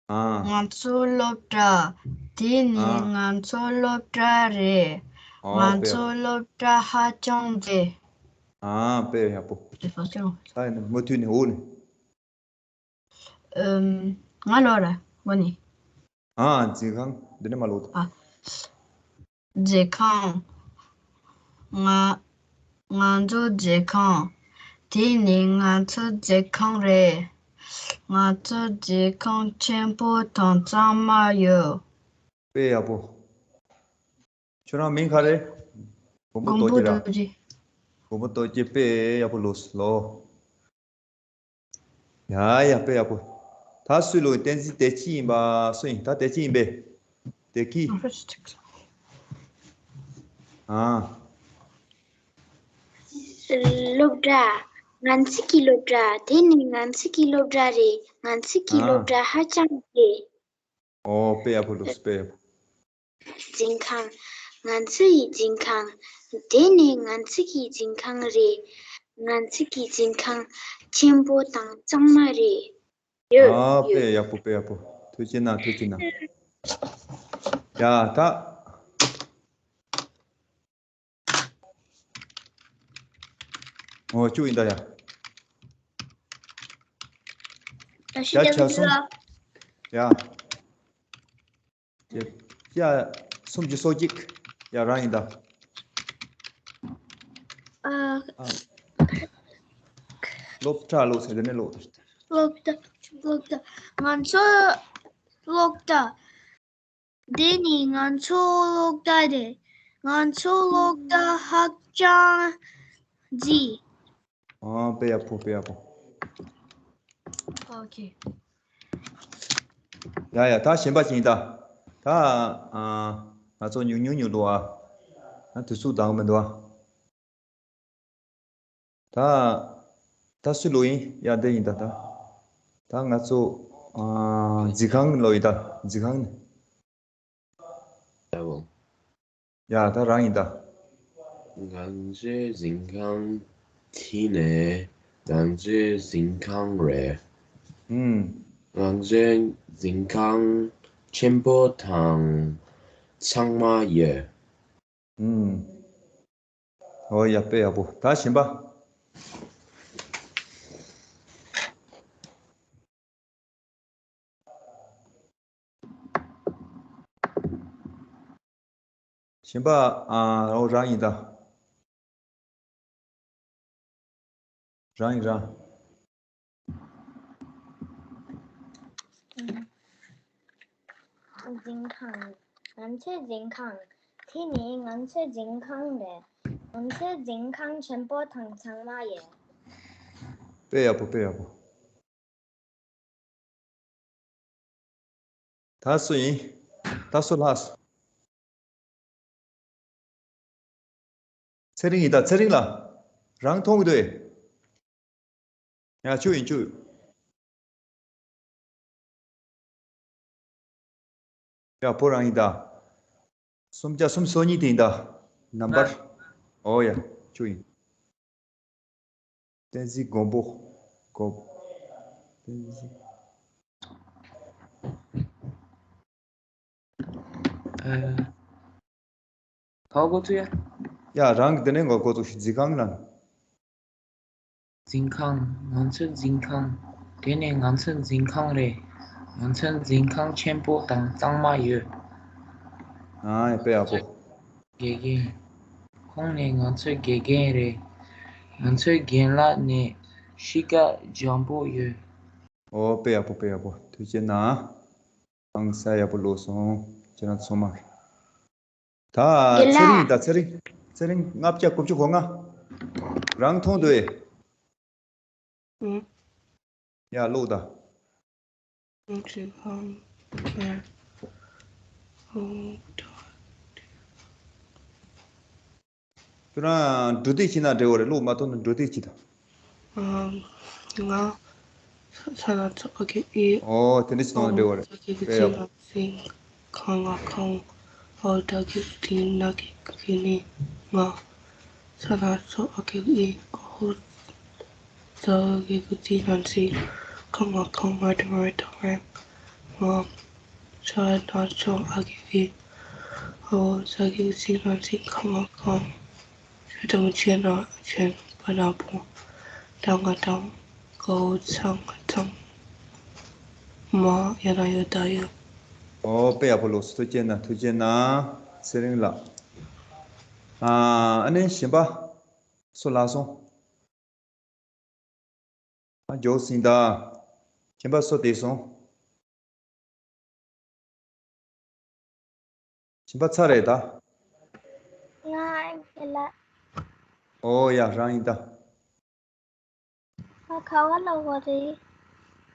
ཨ། ང་ཚོ་སློབ་གྲྭ། དེ་ནི། ཨ། ང་ཚོ་སློབ་གྲྭ་རེད། ཨ། ང་དཔེ་ཡག་པོ། ཚོ་སློབ་གྲྭ་ཧ་ཅང་མཛེས། ཨ། དཔེ་ཡག་པོ། དེ་ཧ་ཅང་། ད་ཡིན་ན་མུ་མཐུད་ནས་འོག་ནས། ཨམ། ང་ཀློག་ར། འོག་ནས། ཨ། མཛེས་ཁང་། འདི་ནས་མར་ཀློག་དང་། ཨ། མཛེས་ཁང་། ང་། ང་ཚོ་མཛེས་ཁང་། དེ་ནི་ང་ཚོ་མཛེས་ཁང་རེད། ང་ཚོ་མཛེས་ཁང་ཆེན་པོ་དང་གཙང་མ་ཡོད། དཔེ་ཡག་པོ། ཁྱོད་རང་མིང་ག་རེ། མགོན་པོ་མགོན་པོ་རྡོ་རྗེ་ར། རྡོ་རྗེ། མགོན་པོ་རྡོ་རྗེ། དཔེ་ཡག་པོ་ཀློག་སོང་ལོ། ཡ་ཡ། དཔེ་ཡག་པོ། ད་སུས་ཀློག་ཡིན། བསྟན་འཛིན་བདེ་སྐྱིད་ཡིན་པ། སུ་ཡིན་ད། བདེ་སྐྱིད་ཡིན་པས། བདེ་སྐྱིད། ཨ། སློབ་གྲྭ། ང་ཚོ་གི་སློབ་གྲྭ། དེ་ནི་ང་ཚོ་གི་སློབ་གྲྭ་རེད། ང་ཚོ་གི། ཨ། སློབ་གྲྭ་ཧ་ཅང་མཛེས། ཨོ། དཔེ་ཡག་པོ་ཀློག་སོང་། དཔེ་ཡག་པོ། འཛིན་ཁང་། ང་ཚོ་ཡི་འཛིན་ཁང་། དེ་ནི་ང་ཚོ་གི་འཛིན་ཁང་རེད། ང་ཚོ་གི་འཛིན་ཁང་ཆེན་པོ་དང་གཙང་མ་རེད། ཡོད། ཨ། ཡོད། དཔེ་ཡག་པོ། དཔེ་ཡག་པོ། ཐུགས་རྗེ་གནང་། ཐུགས་རྗེ་གནང་། ཡ། ད། ཨོ། བཅུ་ཡིན་ད་ཡ། ད་ཤི་ཡ། ཆ་གསུམ། ཡ། ཡ། གསུམ་གྱི་སོ་གཅིག་ཡ། རང་ཡིན་ད། ཨ། ཨ། སློབ་གྲྭ་ཀློག་ཟེར། དེ་ནས་ཀློག་ད། སློབ་གྲྭ། སློབ་གྲྭ། ང་ཚོ་སློབ་གྲྭ། དེ་ནི་ང་ཚོ་སློབ་གྲྭ་རེད། ང་ཚོ་སློབ་གྲྭ་ཧ་ཅང་མཛེས། ཨ། དཔེ་ཡག་པོ། དཔེ་ཡག་པོ། ཨོ་ཁེ། ཡ་ཡ། ད་གཞན་པ་ཅིག་ཡིན་ད། ད། ཨ། ང་ཚོ་ཉུང་ཉུང་ཉུང་འགྲོ་ཨ། ང་དུས་ཚོད་འདང་མི་འདུག་ཨ། ད། ད་སུས་ཀློག་ཡིན། ཡ། འདི་ཡིན་ད། ད། ད་ང་ཚོ། ཨ། འཛིན་ཁང་ཀློག་ཡིན་ད། འཛིན་ཁང་ནས། ཡ། ད་རང་ཡིན་ད། ང་ཚོའི་འཛིན་ཁང་། དེ་ནི་ང་ཚོའི་འཛིན་ཁང་རེད། ཨུམ། ང་ཚོའི་འཛིན་ཁང་ཆེན་པོ་དང་གཙང་མ་ཡོད། ཨུམ། ཨོ་ཡ། དཔེ་ཡག་པོ། ད་གཞན་པ། གཞན་པ། ཨ། ཨོ། རང་ཡིན་ད། རང་ཡིན་རང་། འཛིན་ཁང་། ང་ཚོའི་འཛིན་ཁང་། དེ་ནི་ང་ཚོའི་འཛིན་ཁང་རེད། ང་ཚོའི་འཛིན་ཁང་ཆེན་པོ་དང་གཙང་མ་ཡོད། དཔེ་ཡག་པོ། དཔེ་ཡག་པོ། ད་སུ་ཡིན། ད་སུ་ལྷག་སོང་། ཚེ་རིང་ཡིན་ད། ཚེ་རིང་ལགས། རང་མཐོང་གི་འདུག་ཨེ། ཡ་ཆུ་ཡིན་ཆུ། ཡ་བོ་རང་ཡིན་ད། སུམ་བརྒྱ་སུམ་སོ་གཉིས་དེ་ཡིན་ད། ནམ་བར། ཨོ་ཡ་ཆུ་ཡིན། བསྟན་འཛིན་མགོན་པོ། གོ། བསྟན་འཛིན། ཨ། ག་པར་འགོ་ཚུགས་ཡ། ཡ་རང་གི་དེ་ནས་འགོ་འགོ་ཚུགས་ཤིག་འཛིན་ཁང་ལ། འཛིན་ཁང་། ང་ཚོའི་འཛིན་ཁང་། དེ་ནི་ང་ཚོའི་འཛིན་ཁང་རེད། ང་ཚོའི་འཛིན་ཁང་ཆེན་པོ་དང་གཙང་མ་ཡོད། ཨ་ཡ་དཔེ་ཡག་པོ། དགེ་རྒན། ཁོང་ནི་ང་ཚོའི་དགེ་རྒན་རེད། ང་ཚོའི་རྒན་ལགས་ནི་གཤིས་ཀ་འཇམ་པོ་ཡོད། ཨོ་དཔེ་ཡག་པོ་དཔེ་ཡག་པོ་ཐུགས་རྗེ་གནང་། ཨང་ས་ཡག་པོ་ལོག་སོང་ཁྱེད་རང་ཚང་མ། ད་རྒན་ལགས། ཚེ་རིང་ད་ཚེ་རིང་། ཚེ་རིང་ལྔ་བརྒྱ་དགུ་བཅུ་གོ་ལྔ། རང་མཐོང་འདུག་ཨེ། ཨང་། ཡ་ལོག་ད། ཁྱེད་རང་འགྲོ་སྟེགས་ཕྱིན་ན་འགྲིག་གི་རེད། ལོག་མ་ཐུབ་ན་འགྲོ་སྟེགས་ཕྱིན་ད། ང་ས་ས་ལ་ཚོ་ཨ་ཀེ་ཨི། ཨོ་དེ་འདྲ་ཞིག་གཏོང་ན་འགྲིག་གི་རེད། ས་ཀེ་གི་དཔེ་ཡག་ཚིག་ལ་ཚིག་ཁང་ང་ཁང་། ཨོ་ད་ཀེ་གི་དེ་ན་ཀེ་གི་ནི་ང་། ས་ལ་ཚོ་ཨ་ཀེ་ཨི། ཨོ་ཧོ། ས་ཀེ་གི་དེ་ན་ཚིག་ཁང་ང་ཁང་། ང་དང་ང་དང་ང་ང་། ས་ལ་ཚོ་ཨ་ཀེ་ཨི། ཨོ་ས་ཀེ་གི་དེ་ན་ཚིག་ཁང་ང་ཁང་། ཆོས་དང་ཆོས་ན་ཆོས་པ་ན་པོ། ད་ང་དང་གའོ་ཚང་ང་ཚང་། མ་ཡ་ན་ཡོད་ད་ཡོད། ཨོ་དཔེ་ཡག་པོ་ལོག་སོང་། ཐུགས་རྗེ་གནང་ཐུགས་རྗེ་གནང་ཚེ་རིང་ལགས། ཨ་ཨ་ནི་གཞན་པ་སུ་ལ་སོང་། ཨ་མགྱོགས་ཟིན་ད། གཞན་པ་སུ་བསྡད་སོང་། གཞན་པ་ཚར་རེད་ད། ང་ཡིན་ལ། ཨོ་ཡ་རང་ཡིན་ད། ང་ག་བ་ལ་འོ་རེད།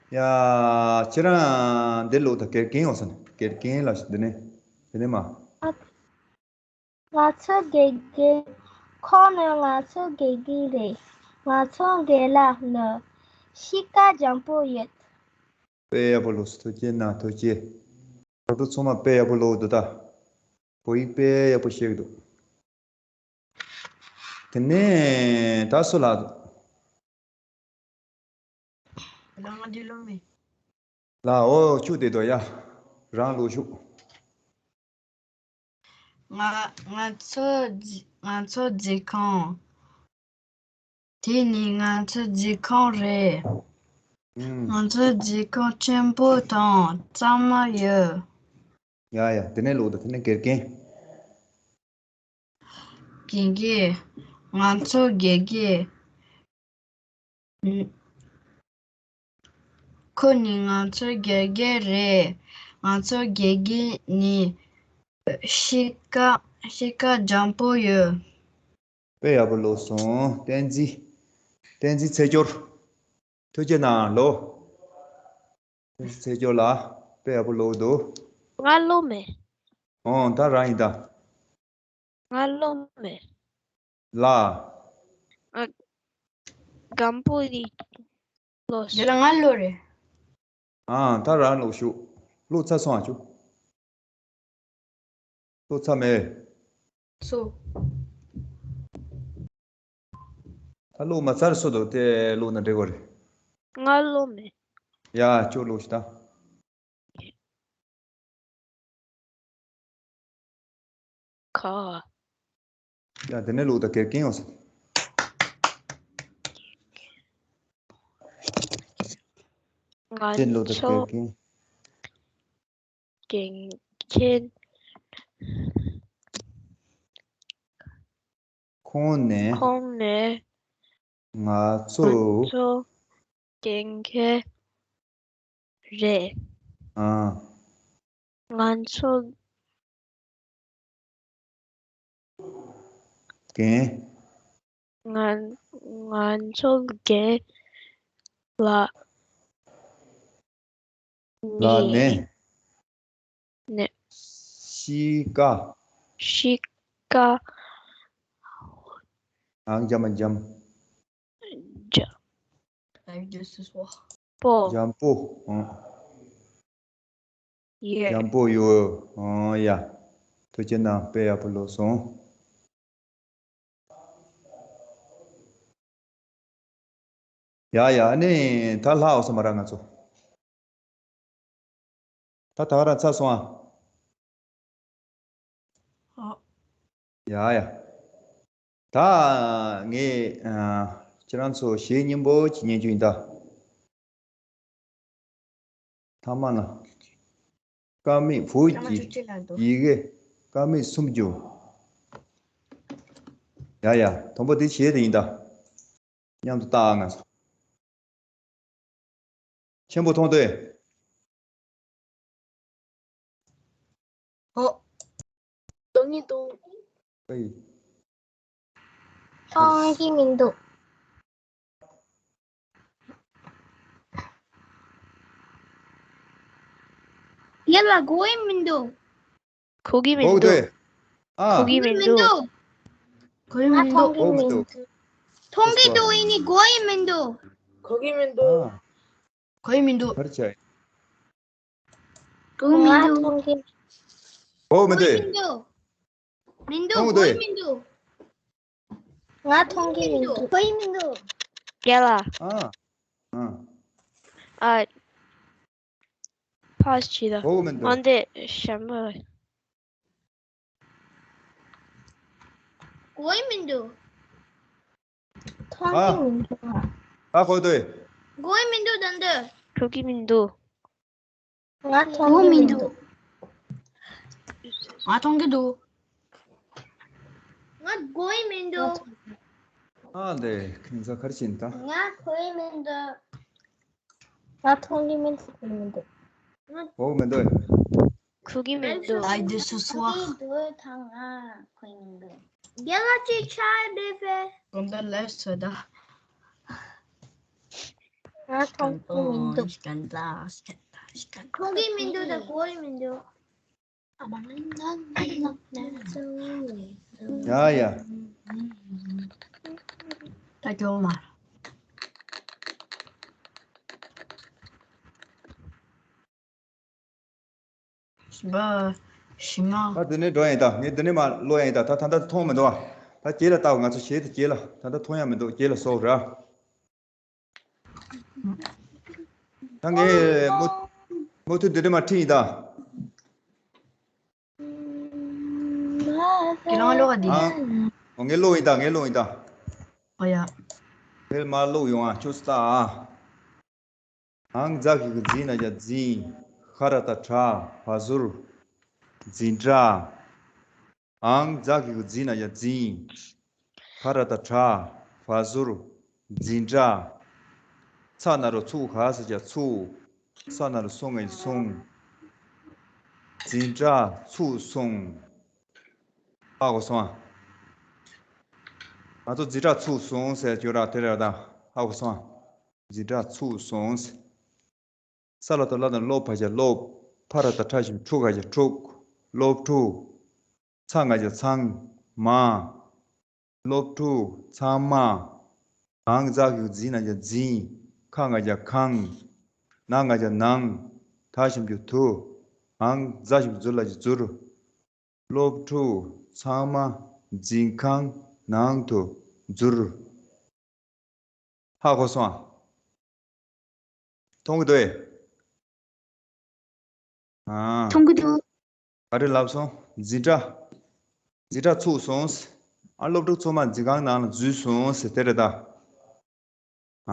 ཡ་ཁྱེད་རང་འདི་ལོག་ད། དགེ་རྒན་ཡོང་ས་ནས་དགེ་རྒན་ལ་འདི་ནས་འདི་ནས་མ། ང་ཚོའི་དགེ་རྒན། ཁོང་ནི་ང་ཚོའི་དགེ་རྒན་རེད། ང་ཚོའི་རྒན་ལགས་ནི་གཤིས་ཀ་འཇམ་པོ་ཡོད། དཔེ་ཡག་པོ་ལོག་སོང་། ཐུགས་རྗེ་གནང་ཐུགས་རྗེ། ད་དུང་ཚང་མ་དཔེ་ཡག་པོ་ལོག་འདུག་ད། བོད་ཡིག་དཔེ་ཡག་པོ་ཤེས་ཀྱི་འདུག་དེ་ནས་ད་སུ་ལ། ལ་ང་འདི་ལོ་མེ། ལ་འོ་ཆུ་དེ་དོ་ཡ། རང་ལོ་ཤུགས། ང་ང་ཚོ་ང་ཚོ་རྫི་ཁང་། དེ་ནི་ང་ཚོ་རྫི་ཁང་རེད། ང་ཚོ་རྫི་ཁང་ཆེན་པོ་དང་གཙང་མ་ཡོད། ཡ་ཡ་དེ་ནས་ལོག་ད། དེ་ནས་དགེ་རྒན། དགེ་རྒན། ང་ཚོ་དགེ་རྒན། ཁོ་ནི་ང་ཚོའི་དགེ་རྒན་རེད། ང་ཚོའི་དགེ་རྒན་ནི་གཤིས་ཀ་གཤིས་ཀ་འཇམ་པོ་ཡོད། དཔེ་ཡག་པོ་ལོག་སོང་། བསྟན་འཛིན། བསྟན་འཛིན་ཚེ་སྐྱོར། ཐུགས་རྗེ་གནང་ལོ། བསྟན་འཛིན་ཚེ་སྐྱོར་ལ་དཔེ་ཡག་པོ་ལོག་འདུག་ང་ལོ་མེ། ཨོ་ད་རང་ཡིན་ད། ང་ལོ་མེ། ལ། ཨ། སྒམ་པོ་ཡི་ལོ། དེ་ལ་ང་ལོ་རེད། ཨ་ད་རང་ལོ་ཤུགས། ལོ་ཚ་སོང་ཨ་ཆུ། ལོ་ཚ་མེད། སོ། ད་ལོ་མ་ཚར་སོ་དོ་དེ་ལོ་ན་འདྲེ་གོ་རེད། ང་ལོ་མེ། ཡ་ཅོ་ལོ་ཤི་ད། ཁ། ཡ་དེ་ནས་ལོ་ད་དགེ་རྒན་ཡོང་སོང་། ང་དེ་ལོ་ད་ཚོ་དགེ་རྒན། དགེ་རྒན། ཁོང་ནས། ཁོང་ནས། ང་ཚོ། ང་ཚོ་དགེ་རྒན་རེད། ཨ། ང་ཚོ་རྒན། ང་ང་ཚོ་རྒན་ལགས་ལགས་ནས། ནས། ནས། གཤིས་ཀ་གཤིས་ཀ་ཨང་འཇམ་འཇམ། འཇམ། T'as eu de ce soir? པོ། འཇམ་པོ། ཨང་། ཡོད། འཇམ་པོ་ཡོད། ཨང་། ཡ། ཐུགས་རྗེ་གནང་། དཔེ་ཡག་པོ་ཀློག་སོང་། ཡ་ཡ། ཨ་ནི་ད་ལྷག་འོ་ས་མ་ར་ང་ཚོ། ད་ད་ག་རང་ཚར་སོང་ཨ། ཨ། ཡ་ཡ། ད་ངས་ཨ་ཁྱེད་རང་ཚོ་གཞས་སྙན་པོ་ཅིག་ཉན་རྒྱུ་ཡིན་ད། ཐ་མ་ན། ཀ་མད་བོད་ཀྱི་ཡི་གེ་ཀ་མད་སུམ་ཅུ། ཡ་ཡ། དང་པོ་དེ་གཞས་དེ་ཡིན་ད། མཉམ་དུ་བལྟ་ཨ་ང་ཚོ། ཆེན་པོ་མཐོང་དུས། ཨོ། མཐོང་གི་འདུག་ཨེ། མཐོང་གི་མི་འདུག་ཡ་ལ་གོ་ཡི་མི་འདུག་གོ་གི་མི་འདུག་གོ་གི་འདུག་ཨ། གོ་གི་མི་འདུག་གོ་ཡི་མི་འདུག་མཐོང་གི་མི་འདུག་མཐོང་གི་འདུག་ཡིན་ནི་གོ་ཡི་མི་འདུག་གོ་གི་མི་འདུག་ཨ། གོ་ཡི་མི་འདུག་ག་རེ་བྱས། གོ་མི་འདུག་མཐོང་གི་གོ་མི་འདུག་མི་འདུག་མི་འདུག་མཐོང་གི་འདུག་གོ་མི་འདུག་ང་མཐོང་གི་མི་འདུག་གོ་ཡི་མི་འདུག་རྒན་ལགས། ཨ། ཨ། ཨ། ཕ་ཆི་ད། གོ་མི་འདུག་ཨ་འདི་ཞན་པ། གོ་ཡི་མི་འདུག་མཐོང་གི་མི་འདུག་ཨ། ཨ་གོ་འདུག་གོ་ཡི་མི་འདུག་ད་འདི། གོ་གི་མི་འདུག་ང་མཐོང་གི་མི་འདུག་ང་མཐོང་གི་འདུག་ང་གོ་ཡི་མི་འདུག་ཨ་འདི་ཁྱེད་ཚོ་ག་རེ་བྱེད་ད། ང་གོ་ཡི་མི་འདུག་ང་མཐོང་གི་མི་འདུག་གོ་ཡི་མི་འདུག་གོ་མི་འདུག་གོ་གི་མི་འདུག་ཨ་འདི་སུ་སུ་ཨ། གོ་གི་འདུག་ད་ང་གོ་ཡི་མི་འདུག་རྒན་ལགས་ཅིག་ཆ་དེ་ཕེ། གོམ་པ་ལེབ་སོ་ད། ང་མཐོང་གི་མི་འདུག་མཐོང་གི་མི་འདུག་ད་གོ་ཡི་མི་འདུག་ཡ་ཡ། ད་སྐྱོ་མ། བཞི་པ། བཞི་ལྔ། ད་འདི་ནས་འགྲོ་ཡིན་ད། ངས་འདི་ནས་མར་ཀློག་ཡིན་ད། ད་ད་ལྟ་མཐོང་མི་འདུག་ཨ། ད་རྗེས་ལ་ལྟ་འོ། ང་ཚོ་གཞས་དེ་རྗེས་ལ། ད་ལྟ་མཐོང་ཡ་མི་འདུག་རྗེས་ལ་སོགས་ར། ད་ངས་མུ་མུ་མཐུད་འདི་འདྲ་མ་ཁྲིད་ཡིན་ད། ཁྱེད་རང་ཀློག་ག་འདི། ཨ། འོ་ངས་ཀློག་ཡིན་ད། ངས་ཀློག་ཡིན་ད། ཨོ་ཡ། དེར་མར་ཀློག་ཡོང་ཨ། ཁྱོད་ཚོ་ལྟ་ཨ། ཨང་ཛ་གི་གུ་ཛི་ན་ཡ་ཛིན། ཤ་ར་ཏ་ཤྲ། བ་ཟུར། ཛིན་ཤྲ། ཨང་ཛ་གི་གུ་ཛི་ན་ཡ་ཛིན། ཤ་ར་ཏ་ཤྲ། བ་ཟུར། ཛིན་ཤྲ། ཚ་ན་རོ་ཚུ་ག་ས་ཀྱ་ཚུགས། ས་ན་རོ་སུ་ང་ཡ་སུང་། ཛིན་ཤྲ་ཚུགས་སུང་། ཧ་གོ་སོང་ཨ། ང་ཚོ་ཛིན་ཤྲ་ཚུགས་སུང་ཟེར་ཁྱོད་ར་དེ་ར་ད་ཧ་གོ་སོང་ཨ། ཛིན་ཤྲ་ཚུགས་སུང་ཟེར། ས་ལ་ཏ་སླ་དང་སློབ་བ་ཞབས་སློབ། ཕ་ར་ཏ་ཕྲ་ཞབས་ཕྲུ་ག་ཞབས་ཕྲུག་སློབ་ཕྲུག་ཚ་ང་ཞབས་ཚང་། མ། སློབ་ཕྲུག་ཚང་མ། ཨང་ཛ་གི་གུ་ཛི་ན་ཞབས་ཛིན། ཁ་ང་ཞབས་ཁང་། ན་ང་ཞབས་ནང་། ད་ཞབས་ཀྱུ་དུ། ཨང་ཛ་ཞབས་ཛུ་ལ་ཞབས་ཛུར། སློབ་ཕྲུག་ཚང་མ་འཛིན་ཁང་ནང་དུ་འཛུལ། ཧ་གོ་སོང་ཨ། མཐོང་གི་འདུག་ཨེ། ཨ། མཐོང་གི་འདུག་ག་རེ་ལབ་སོང་། འཛིན་གྲྭ། འཛིན་གྲྭ་ཚུགས་སོང་། ཨ། སློབ་ཕྲུག་ཚང་མ་འཛིན་ཁང་ནང་ལ་འཛུལ་སོང་ཟེར་དེ་རེད་ད། ཨ།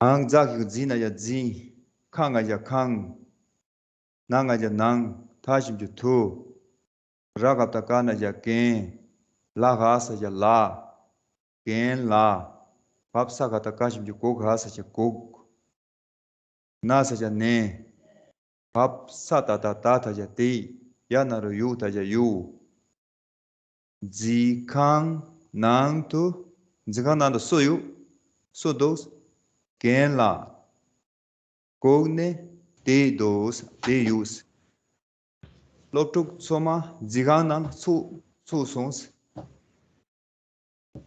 ཨང་ཛ་གི་གུ་ཛི་ན་ཡ་ཛིན། ཁ་ང་ཞབས་ཁང་། ན་ང་ཞབས་ནང་། ད་ཞབས་ཀྱུ་དུ། ར་ག་བཏགས་རྐ་ན་ཞབས་རྐན། ལ་ག་ས་ཞབས་ལགས། རྐན་ལགས། བ་བ་ས་ག་བཏགས་སྐ་ཞབས་ཀྱུ་གོ་ག་ས་ཞབས་གོག་ན་ས་ཞབས་ནས། བ་བ་ས་ཏ་བཏགས་ཏ་ད་ཞབས་ཏེ། ཡ་ན་རོ་ཡུ་ད་ཞབས་ཡུག་འཛིན་ཁང་ནང་དུ། འཛིན་ཁང་ནང་དུ་སུ་ཡོད། སུ་འདུག་རྐན་ལགས། གོག་ནས་བསྡད་འདུག་བསྡད་ཡོད། སློབ་ཕྲུག་ཚང་མ་འཛིན་ཁང་ནང་ཚུགས་ཚུགས་སོང་།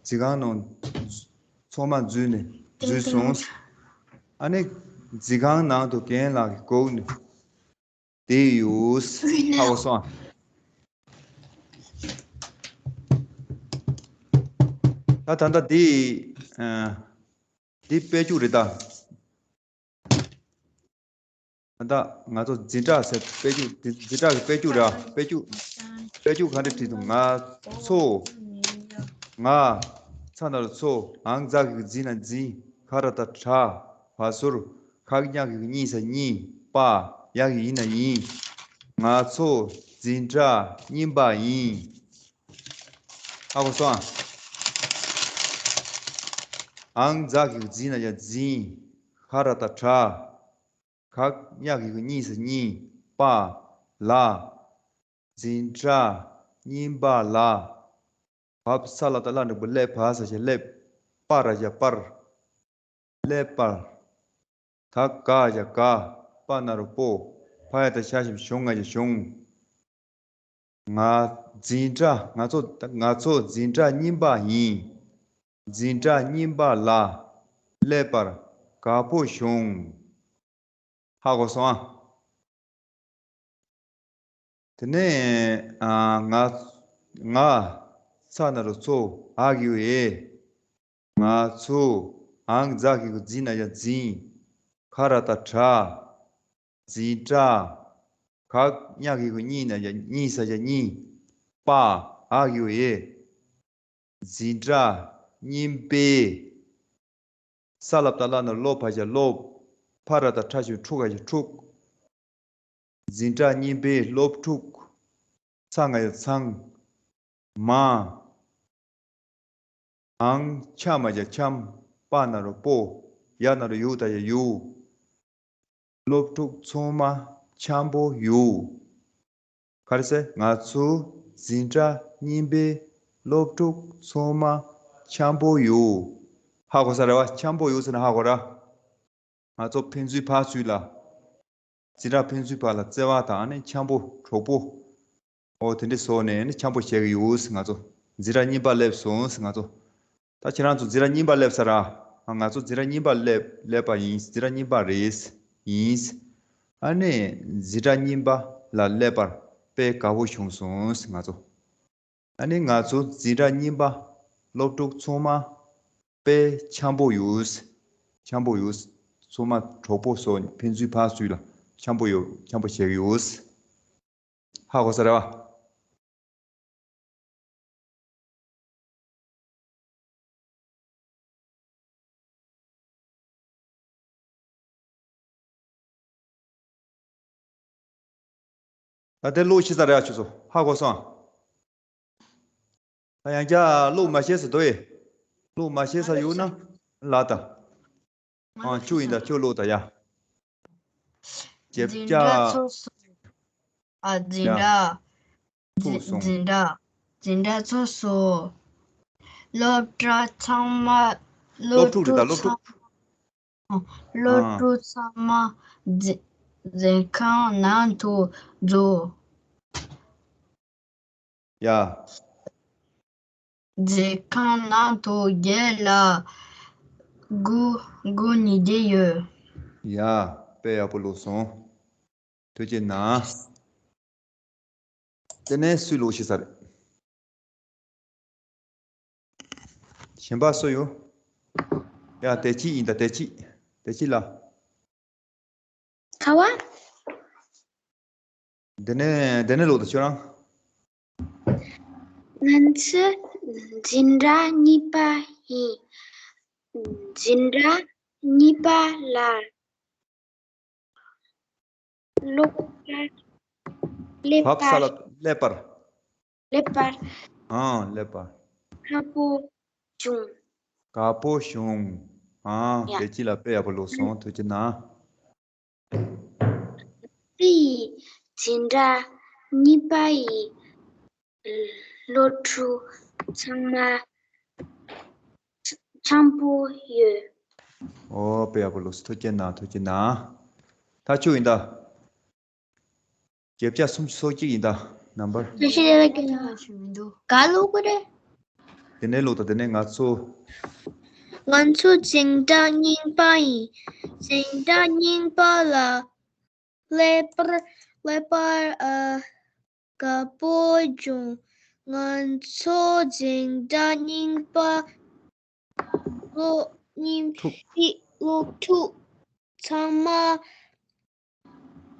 འཛིན་ཁང་ནང་ ཚང་མ་འཛུལ་ནས་འཛུལ་སོང་། ཨ་ནི་རྫིང་ཁང་ནང་དུ་རྒན་ལགས་ཀྱིས་སྒུག་ནས་བསྡད་ཡོད། ཧ་གོ་སོང་ཨ། ད་ད་ལྟ་འདི་ཨ། འདི་དཔེ་རྒྱུགས་རེད་ད། ད་ལྟ་ང་ཚོ་འཛིན་གྲྭ་ཟེར་དཔེ་རྒྱུགས་འཛིན་གྲྭ་གི་དཔེ་རྒྱུགས་རེད། དཔེ་རྒྱུགས་དཔེ་རྒྱུགས་ག་འདྲ་བྲིས་འདུག་ང་ཚོ། ང་། ཚ་ན་རོ་ཚོ། ཨང་ཛ་གི་གུ་འཛི་ན་འཛིན། ཁ་ར་ཏ་ཁྲ། བ་ཟུར། ཁ་གི་ཉ་གི་གུ་གཉི་ས་གཉིས། པ། ཡ་གི་ཡི་ན་ཡིན། ང་ཚོ་འཛིན་གྲྭ་རྙིང་པ་ཡིན། ཧ་གོ་སོང་ཨ། ཨང་ཛ་གི་གུ་འཛི་ན་ཡ་འཛིན། ཁ་ར་ཏ་ཁྲ། ག་ཉ་གི་གུ་གཉི་ས་གཉིས། པ། ལ། འཛིན་གྲྭ་རྙིང་པ་ལ། བ་ས་ལ་ཏ་ལ་འགྲེང་བུ་ལེ་བ་ས་ཞབས་ཀྱུ་ལེབ། པ་ར་ཞབས་ཀྱུ་པར། ཀླད་པར། ད་ག་ཞབས་ཀྱུ་ག་པ་ན་རོ་པོ། ཕ་ཡ་ཏ་ཤ་ཞབས་ཀྱུ་བཞུ་ང་ཞབས་ཀྱུ་བཞུང་། ང་འཛིན་གྲྭ་ང་ཚོ་ང་ཚོ་འཛིན་གྲྭ་རྙིང་པ་ཡིན། འཛིན་གྲྭ་རྙིང་པ་ལ། ཀླད་པར། དགའ་པོ་བྱུང་། ཧ་གོ་སོང་ཨ། དེ་ནས་ཨ། ང་ང་ཚ་ན་རོ་ཚོ། འ་གི་གུ་འེ། ང་ཚོ། ཨང་ཛ་གི་གུ་འཛི་ན་ཡ་འཛིན། ཁ་ར་ཏ་ཁྲ། འཛིན་གྲྭ། ག་ཉ་གི་གུ་གཉི་ན་ཡ་གཉི་ས་ཞབས་ཀྱུ་གཉིས། པ། འ་གི་གུ་འེ། འཛིན་གྲྭ་རྙིང་པའི། ས་ལ་ཏ་ལ་ན་ལོ་བ་ཞབས་ཀྱུ་ལོབ། ཕ་ར་ཏ་ཁྲ་ཞབས་ཀྱུ་ཕྲུ་ག་ཞབས་ཀྱུ་ཕྲུག་འཛིན་གྲྭ་རྙིང་པའི་སློབ་ཕྲུག་ཚ་ང་ཡ་ཚང་། མ། འང་ཆ་མ་ཞབས་ཀྱུ་འཆམ། པ་ན་རོ་པོ། ཡ་ན་རོ་ཡུ་ད་ཡ་ཡུ། སློབ་ཕྲུག་ཚང་མ་འཆམ་པོ་ཡོད། ག་རེ་ཟེར། ང་ཚོའི་འཛིན་གྲྭ་རྙིང་པའི་སློབ་ཕྲུག་ཚང་མ་འཆམ་པོ་ཡོད། ཧ་གོ་ས་རེད་བ། འཆམ་པོ་ཡོད་ཟེར་ན་ཧ་གོ་ར། ང་ཚོ་ཕན་ཚུན་ཕར་ཚུར་ལ། འཛིན་གྲྭ་ཕན་ཚུན་བར་ལ་བརྩེ་བ་དང་ནི་འཆམ་པོ་གྲོགས་པོ། ཨོ་དེ་འདྲ་བཟོས་ནས་ནི་འཆམ་པོ་བྱེད་ཀྱི་ཡོད་ང་ཚོ། འཛིན་གྲྭ་རྙིང་པ་སླེབས་སོང་ང་ཚོ། ད་ཁྱེད་རང་ཚོ་འཛིན་གྲྭ་རྙིང་པ་སླེབས་ས་ར། ང་ཚོ་འཛིན་གྲྭ་རྙིང་པ་སླེབས་སླེབས་པ་ཡིན། འཛིན་གྲྭ་རྙིང་པ་རེད། ཡིན། ཨ་ནི་འཛིན་གྲྭ་རྙིང་པ་ལ་སླེབས་པར་དཔེ་དགའ་པོ་བྱུང་སོང་ང་ཚོ། ཨ་ནི་ང་ཚོ་འཛིན་གྲྭ་རྙིང་པ་སློབ་ཕྲུག་ཚང་མ་དཔེ་འཆམ་པོ་ཡོད། འཆམ་པོ་ཡོད། ཚང་མ་གྲོགས་པོ་བཟོས་ཕན་ཚུན་ཕར་ཚུར་ལ་འཆམ་པོ་ཡོད། འཆམ་པོ་བྱེད་ཀྱི་ཡོད། ཧ་གོ་ས་རེད་བ། ད་དེ་ཀློག་ཤེས་ས་རེད་ཨ། ཁྱོད་ཚོ་ཧ་གོ་སོང་ཨ། ད་ཡང་བསྐྱར་ཀློག་མ་ཤེས་ས་འདུག་ཨེ། ཀློག་མ་ཤེས་ས་ཡོད་ན་ལབ་དང་། ཨ་ཁྱོད་ཡིན་ད་ཁྱོད་ཀློག་དང་ཡ། ཞེ་འཛིན་གྲྭ་བརྒྱ། ཚོགས་སོ། ཨ་འཛིན་ཡ། གྲྭ། ཐུག་སོང་། འཛིན་གྲྭ། འཛིན་གྲྭ་ཚོགས་སོ། སློབ་གྲྭ་ཚང་མ། སློབ་ཕྲུག་རེད་ད་སློབ་ཕྲུག་ཚང་མ། སློབ་ཕྲུག་ཚང་མ་འཛིན་འཛིན་ཁང་ནང་དུ་འཛུལ། ཡ། འཛིན་ཁང་ནང་དུ་བརྒྱད་ལ་དགུ་དགུ་ཉིས་བརྒྱ་ཡོད། ཡ། དཔེ་ཡག་པོ་ཀློག་སོང་། ཐུགས་རྗེ་གནང་། དེ་ནས་སུས་ཀློག་ཤེས་ས་རེད། གཞན་པ་སུ་ཡོད། ཡ་བདེ་སྐྱིད་ཡིན་ད་བདེ་སྐྱིད། བདེ་སྐྱིད་ལགས། ག་བ། དེ་ནས་དེ་ནས་ཀློག་དང་ཁྱོད་རང་། ང་ཚོ་འཛིན་གྲྭ་གཉིས་པ་ཡིན། འཛིན་གྲྭ་གཉིས་པ་ལ་སློབ་གྲྭ་སླེབས་བབ་ས་ལ་པར་སླེབས་པར། སླེབས་པར། ཨང་སླེབས་པར། དགའ་པོ་བྱུང་། དགའ་པོ་བྱུང་། ཨང་ཡ། བདེ་སྐྱིད་ལགས་དཔེ་ཡག་པོ་ཀློག་སོང་ཐུགས་རྗེ་གནང་། ཕྱི་ཡི་འཛིན་གྲྭ་གཉིས་པ་ཡི་སློབ་ཕྲུག་ཚང་མ་འཆམ་པོ་ཡོད། ཨོ་དཔེ་ཡག་པོ་ཀློག་སོང་ཐུགས་རྗེ་གནང་ཐུགས་རྗེ་གནང་། ད་ཁྱོད་ཡིན་ད། བརྒྱད་བརྒྱ་སུམ་ཅུ་སོ་གཅིག་ཡིན་ད། ནམ་བར། ཞེ་ཞེ་ལ་ཀྱི་ན་ཞུ་མི་འདུག་ག་ལོ་གོ་རེ། དེ་ནས་ལོ་ད་དེ་ནས་ང་ཚོ། ང་ཚོ་འཛིན་གྲྭ་རྙིང་པ་ཡིན། འཛིན་གྲྭ་རྙིང་པ་ལ་ཀླད་པར་ཀླད་པར་ཨ་དགའ་པོ་བྱུང་། ང་ཚོ་འཛིན་གྲྭ་རྙིང་པ་སློབ་རྙིང་ཐུག་སློབ་ཕྲུག་ཚང་མ་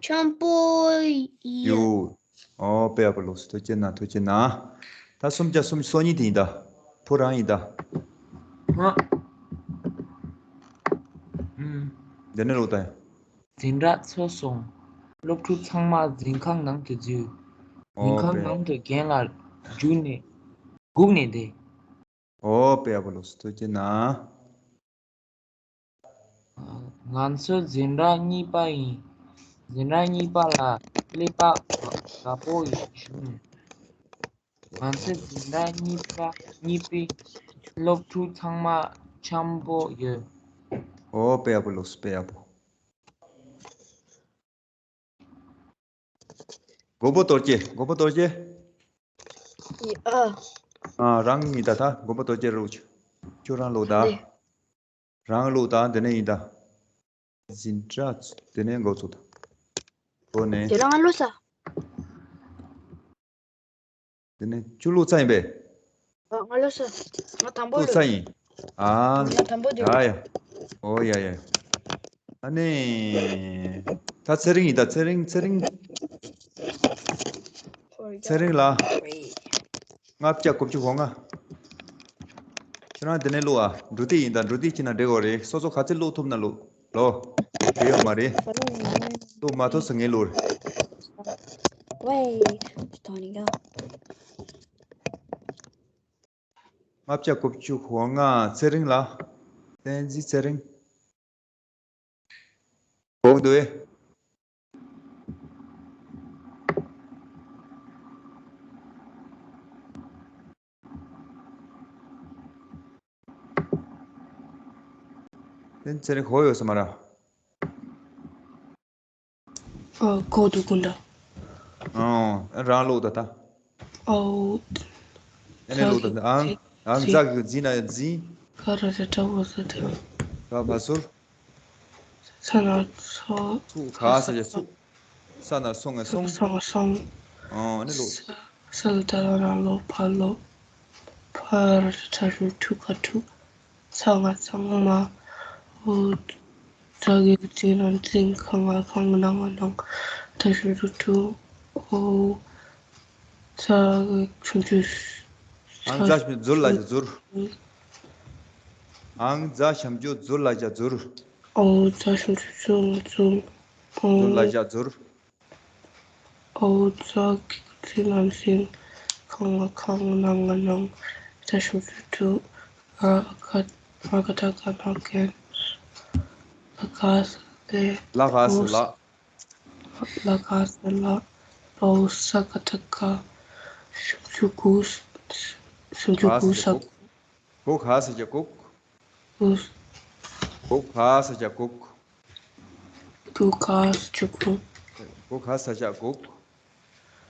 འཆམ་པོ་ཡོད། ཡོད། ཨོ་དཔེ་ཡག་པོ་ལོས། ཐུགས་རྗེ་གནང་། ཐུགས་རྗེ་གནང་། ད་སུམ་བརྒྱ་སུམ་ཅུ་སོ་གཉིས་དེ་ཡིན་ད། ཕོ་རང་ཡིན་ད། ང་། ཨུམ། འདི་ནས་ལོག་ད་ཡ། འཛིན་གྲྭ་ཚར་སོང་། སློབ་ཕྲུག་ཚང་མ་འཛིན་ཁང་ནང་དུ་འཛུལ། འཛིན་ཨོ་ཁང་དཔེ། ནང་དུ་རྒན་ལགས་བརྒྱུགས་ནས་སྒུག་ནས་བསྡད། ཨོ་དཔེ་ཡག་པོ་ལོས། ཐུགས་རྗེ་གནང་། ང་ཚོ་འཛིན་གྲྭ་གཉིས་པ་ཡིན། འཛིན་གྲྭ་གཉིས་པ་ལ་ཀླད་པ་དགའ་པོ་ཡོད་བྱུང་། ང་ཚོ་འཛིན་གྲྭ་གཉིས་པ་གཉིས་པའི་སློབ་ཕྲུག་ཚང་མ་འཆམ་པོ་ཡོད། ཨོ་དཔེ་ཡག་པོ་ལོས། དཔེ་ཡག་པོ། མགོན་པོ་རྡོ་རྗེ། མགོན་པོ་རྡོ་རྗེ། ཨ། ཨ། རང་ཡིན་ད་ད། མགོན་པོ་རྡོ་རྗེ་རུ་ཆུ། ཆུ་རང་ལོག་ད། རང་ལོག་ད། འདི་ནས་ཡིན་ད། འཛིན་གྲྭ་འདི་ནས་འགོ་ཚུགས་ད། འགོ་ནས། དེ་རང་ལོག་ས། དེ་ནས་བཅུ་ལོག་ཚར་ཡིན་པས། ཨ། ང་ལོག་ས། ང་དང་པོ་ལོག་རེད། ས་ཡིན། ཨ། ང་དང་པོ་དེ། ཡ་ཡ། ཨོ་ཡ་ཡ། ཨ་ནི། ད་ཚེ་རིང་ཡིན་ད། ཚེ་རིང་། ཚེ་རིང་། ཚེ་རིང་ལགས། ལྔ་བརྒྱ་དགུ་བཅུ་གོ་ལྔ། ཁྱོད་རང་དེ་ནས་ལོག་ཨ། འབྲུ་ཏི་ཡིན་ད། འབྲུ་ཏི་ཁྱེད་ན་འགྲིག་གོ་རེད། སོ་སོ་ག་ཚོད་ལོག་ཐུབ་ན་ལོག་ལོ། དེ་ཡོད་མ་རེད། ལོག་མ་ཐུབ་ས་ངའི་ལོག་རེད། ལྔ་བརྒྱ་དགུ་བཅུ་གོ་ལྔ། ཚེ་རིང་ལགས། བསྟན་འཛིན་ཚེ་རིང་། གོ་གི་འདུག་ཨེ། བསྟན་འཛིན་ཚེ་རིང་གོ་ཡོད་ས་མ་རེད། ཨོ། གོ་འདུག་གོ་འདྲ། ཨོ། རང་ལོག་ད་ད། ཨོ། ཨ་ནི་ལོག་ད་ད། ཨང་། ཨང་། ཛ་གི་འཛིན་ན་འཛིན། ག་ར་ར་ཏྲ་བོ་ས་ཏྲ། ག་བ་ཟུར། ས་ན་ཚོ། ཚུ། ག་ས་ཡ་ཚུགས། ས་ན་སོང་ངས་སོང་། སོང་སོང་། ཨོ། ཨ་ནི་ལོག་ས། ས་ལ་ཏ་ལ་ན་ལོ་ཕ་ལོ། ཕ་ར་ཏྲ་ཧྲུ་ཕྲུ་ག་ཕྲུག་ཚ་ང་ཚང་མ། ཨོ། ཛ་གི་གུ་ཙི་ན་འཛིན། ཁ་ང་ཁང་། ན་ང་ནང་། ད་ཞབས་ཀྱུ་ཏུ། ཨོ། ཛ་གི་ཆུང་ཆུང་། ཨང་། ཛ་ཞབས་ཀྱུ་ཛུར་ལ་ཞབས་ཀྱུ་ཛུར། ཨང་། ཛ་ཞབས་ཀྱུ་ཛུར་ལ་ཞབས་ཀྱུ་ཛུར། ཨོ། ཛ་ཞབས་ཀྱུ་ཛུར་ལ་ཞབས་ཀྱུ་ཛུར། ཨོ། ཛུར་ལ་ཞབས་ཀྱུ་ཛུར། ཨོ། ཛ་གི་གུ་ཙི་ན་འཛིན། ཁ་ང་ཁང་། ན་ང་ནང་། ད་ཞབས་ཀྱུ་ཏུ། ཨ་ག་ཨ་ག་ད་ག་ན་རྒན། ལ་ག་ས་ལ། ལ་ག་ས་ལ། ལ་ག་ས་ལ། བའོ་ས་ག་ད་ག་ཞབས་ཀྱུ་གུ། ཞབས་ཀྱུ་གུ་ས། གུ། ག་ས་ཡ་གུག། གུ་ག་ས་ཡ་གུག། གུ། གུ་ག་ས་ཡ་གུག། གུ་ག་ས་ཡ་གུག། གུ་ག་ས་ཡ་གུག།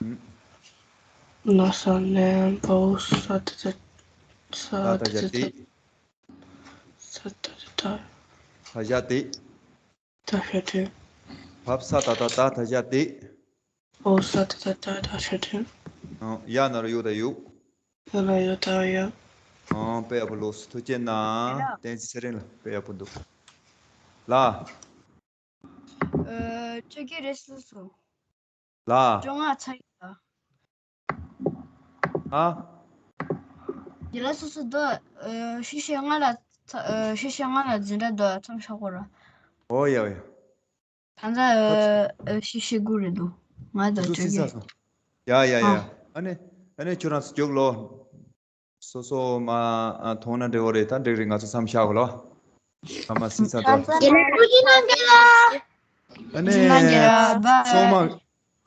ཨུམ། ན་ས་ན་བའོ་ས་ད་ད། ས་ད་ད་ད་ཡ་ད། ཏི། ས་ད་ད་ད། ད་ཡ་ཏི། ད་ཞབས་ཀྱུ་ཏུ། བ་ས་ད་ད་ད། ད་ཡ་ཏི། བའོ་ས་ད་ད་ད། ད་ཞབས་ཀྱུ་ཏུ། ཨང་། ཡ་ན་རོ་ཡོ་ད་ཡུག། ཡ་ན་རོ་ཡོ་ད་ཡུག། ཨང་། དཔེ་ཡག་པོ་ལོས། ཐུགས་རྗེ་གནང་། ཡ། བསྟན་འཛིན་ཚེ་རིང་ལགས། དཔེ་ཡག་པོ་འདུག་ལགས། ཨ། བཅོ་བརྒྱད་རེད། སོ་སོ། ལགས། བཅོ་ལྔ་ཚར་ཡོད་ལགས། ཨ། རྒན་ལགས། སོ་སོ་འདུག་ཨ། ཤི་ཤི་ང་ལ་ཚ། ཨ། ཤི་ཤི་ང་ལ་འཛིན་གྲྭ་འདུག་མཚམས་བཞག་དགོས་ར། ཨོ་ཡ་ཡ། ད་ལྟ་ཨ། ཤི་ཤི་དགུ་རེད་འདུག་ང་དང་བཅོ་བརྒྱད། ཡ་ཡ་ཡ། ཨ། ཨ་ནི། ཨ་ནི་ཁྱོད་རང་ཚོ་རྒྱུགས་ལོ། སོ་སོ་མ། ཨ། མཐོང་ན་འགྲིག་གི་རེད། ད་འགྲིག་རེད། ང་ཚོ་མཚམས་བཞག་གོ་ལོ། ཨ་མ་སི་ས་ཏོ། ཐུགས་རྗེ་གནང་རྒན་ལགས། ཨ་ནི། ཐུགས་རྗེ་གནང་རྒན་ལགས། ཚང་མ།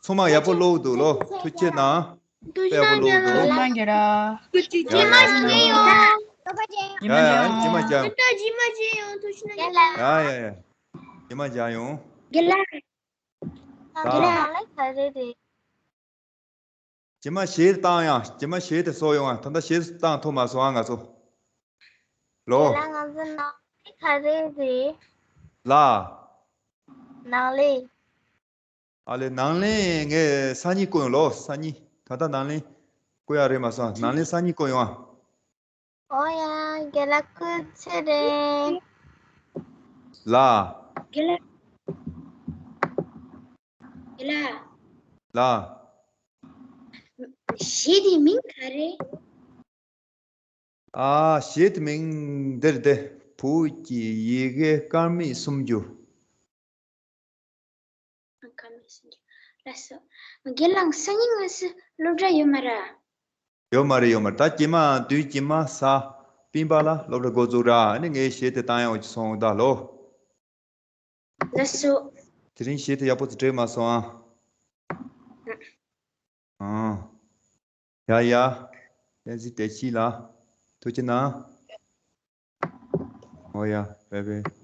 ཚང་མ་ཡག་པོ་ཀློག་འདུག་ལོ། ཐུགས་རྗེ་གནང་། དཔེ་ཡག་པོ་ཀློག་འདུག་ཐུགས་རྗེ་གནང་རྒན་ལགས། རྗེས་མ་བྱེད་ཡོང་། ཡ་ཡ། རྗེས་མ་བྱེད་ཡོང་། ཐུགས་རྗེ་གནང་རྒན་ལགས། ཡ་ཡ་ཡ། རྗེས་མ་བྱེད་ཡོང་། རྒན་ལགས། ད། རྒན་ལགས། རྗེས་མ་གཞས་བཏང་ཡང་། རྗེས་མ་གཞས་དེ་བཟོ་ཡོང་ཨ། ད་ལྟ་གཞས་བཏང་ཐུབ་མ་སོང་ཨ་ང་ཚོ། ལོ། ལ་ང་ཚོ་ནང་ལས་ག་རེ་རེད། ལ། ནང་ལས། ཨ་ལེ་ནང་ལས་ངས་སང་ཉིན་བསྐུར་ཡོང་། ལོ་སང་ཉིན། ད་ལྟ་ནང་ལས་བསྐུར་ཡག་རེད་མ་སོང་། ནང་ལས་སང་ཉིན་བསྐུར་ཡོང་ཨ། ཨོ་ཡ། རྒན་ལགས་སྐུ་ཚེ་རིང་། ལ། རྒན་ལགས། རྒན་ལགས། ལ། གཞས་དེའི་མིང་ག་རེ། ཨ། གཞས་དེའི་མིང་འདིར་དེ། བོད་ཀྱི་ཡི་གེ་སྐར་མིག་སུམ་ཅུ། ཨ། ཁ་མི་སུམ་ཅུ། ལགས་སོ། རྒན་ལགས་སང་ཉིན་ང་ཚོ་སློབ་གྲྭ་ཡོད་མ་རེད། ཡོད་མ་རེད། ཡོད་མ་རེད། ད་རྗེས་མ་དུས་རྗེས་མ་གཟའ་སྤེན་པ་ལ་སློབ་གྲྭ་འགོ་འཛུགས་ར། ཨ་ནི་ངས་གཞས་དེ་བཏང་ཡག་ཅིག་སོང་ད་ལོ། ལགས་སོ། དེ་རིང་གཞས་དེ་ཡག་པོ་ཅིག་བྲིས་མ་སོང་ཨ། ཨ། ཡ་ཡ། བསྟན་འཛིན་བདེ་སྐྱིད་ལགས། ཐུགས་རྗེ་གནང་། ཨོ་ཡ། བའི་བའི།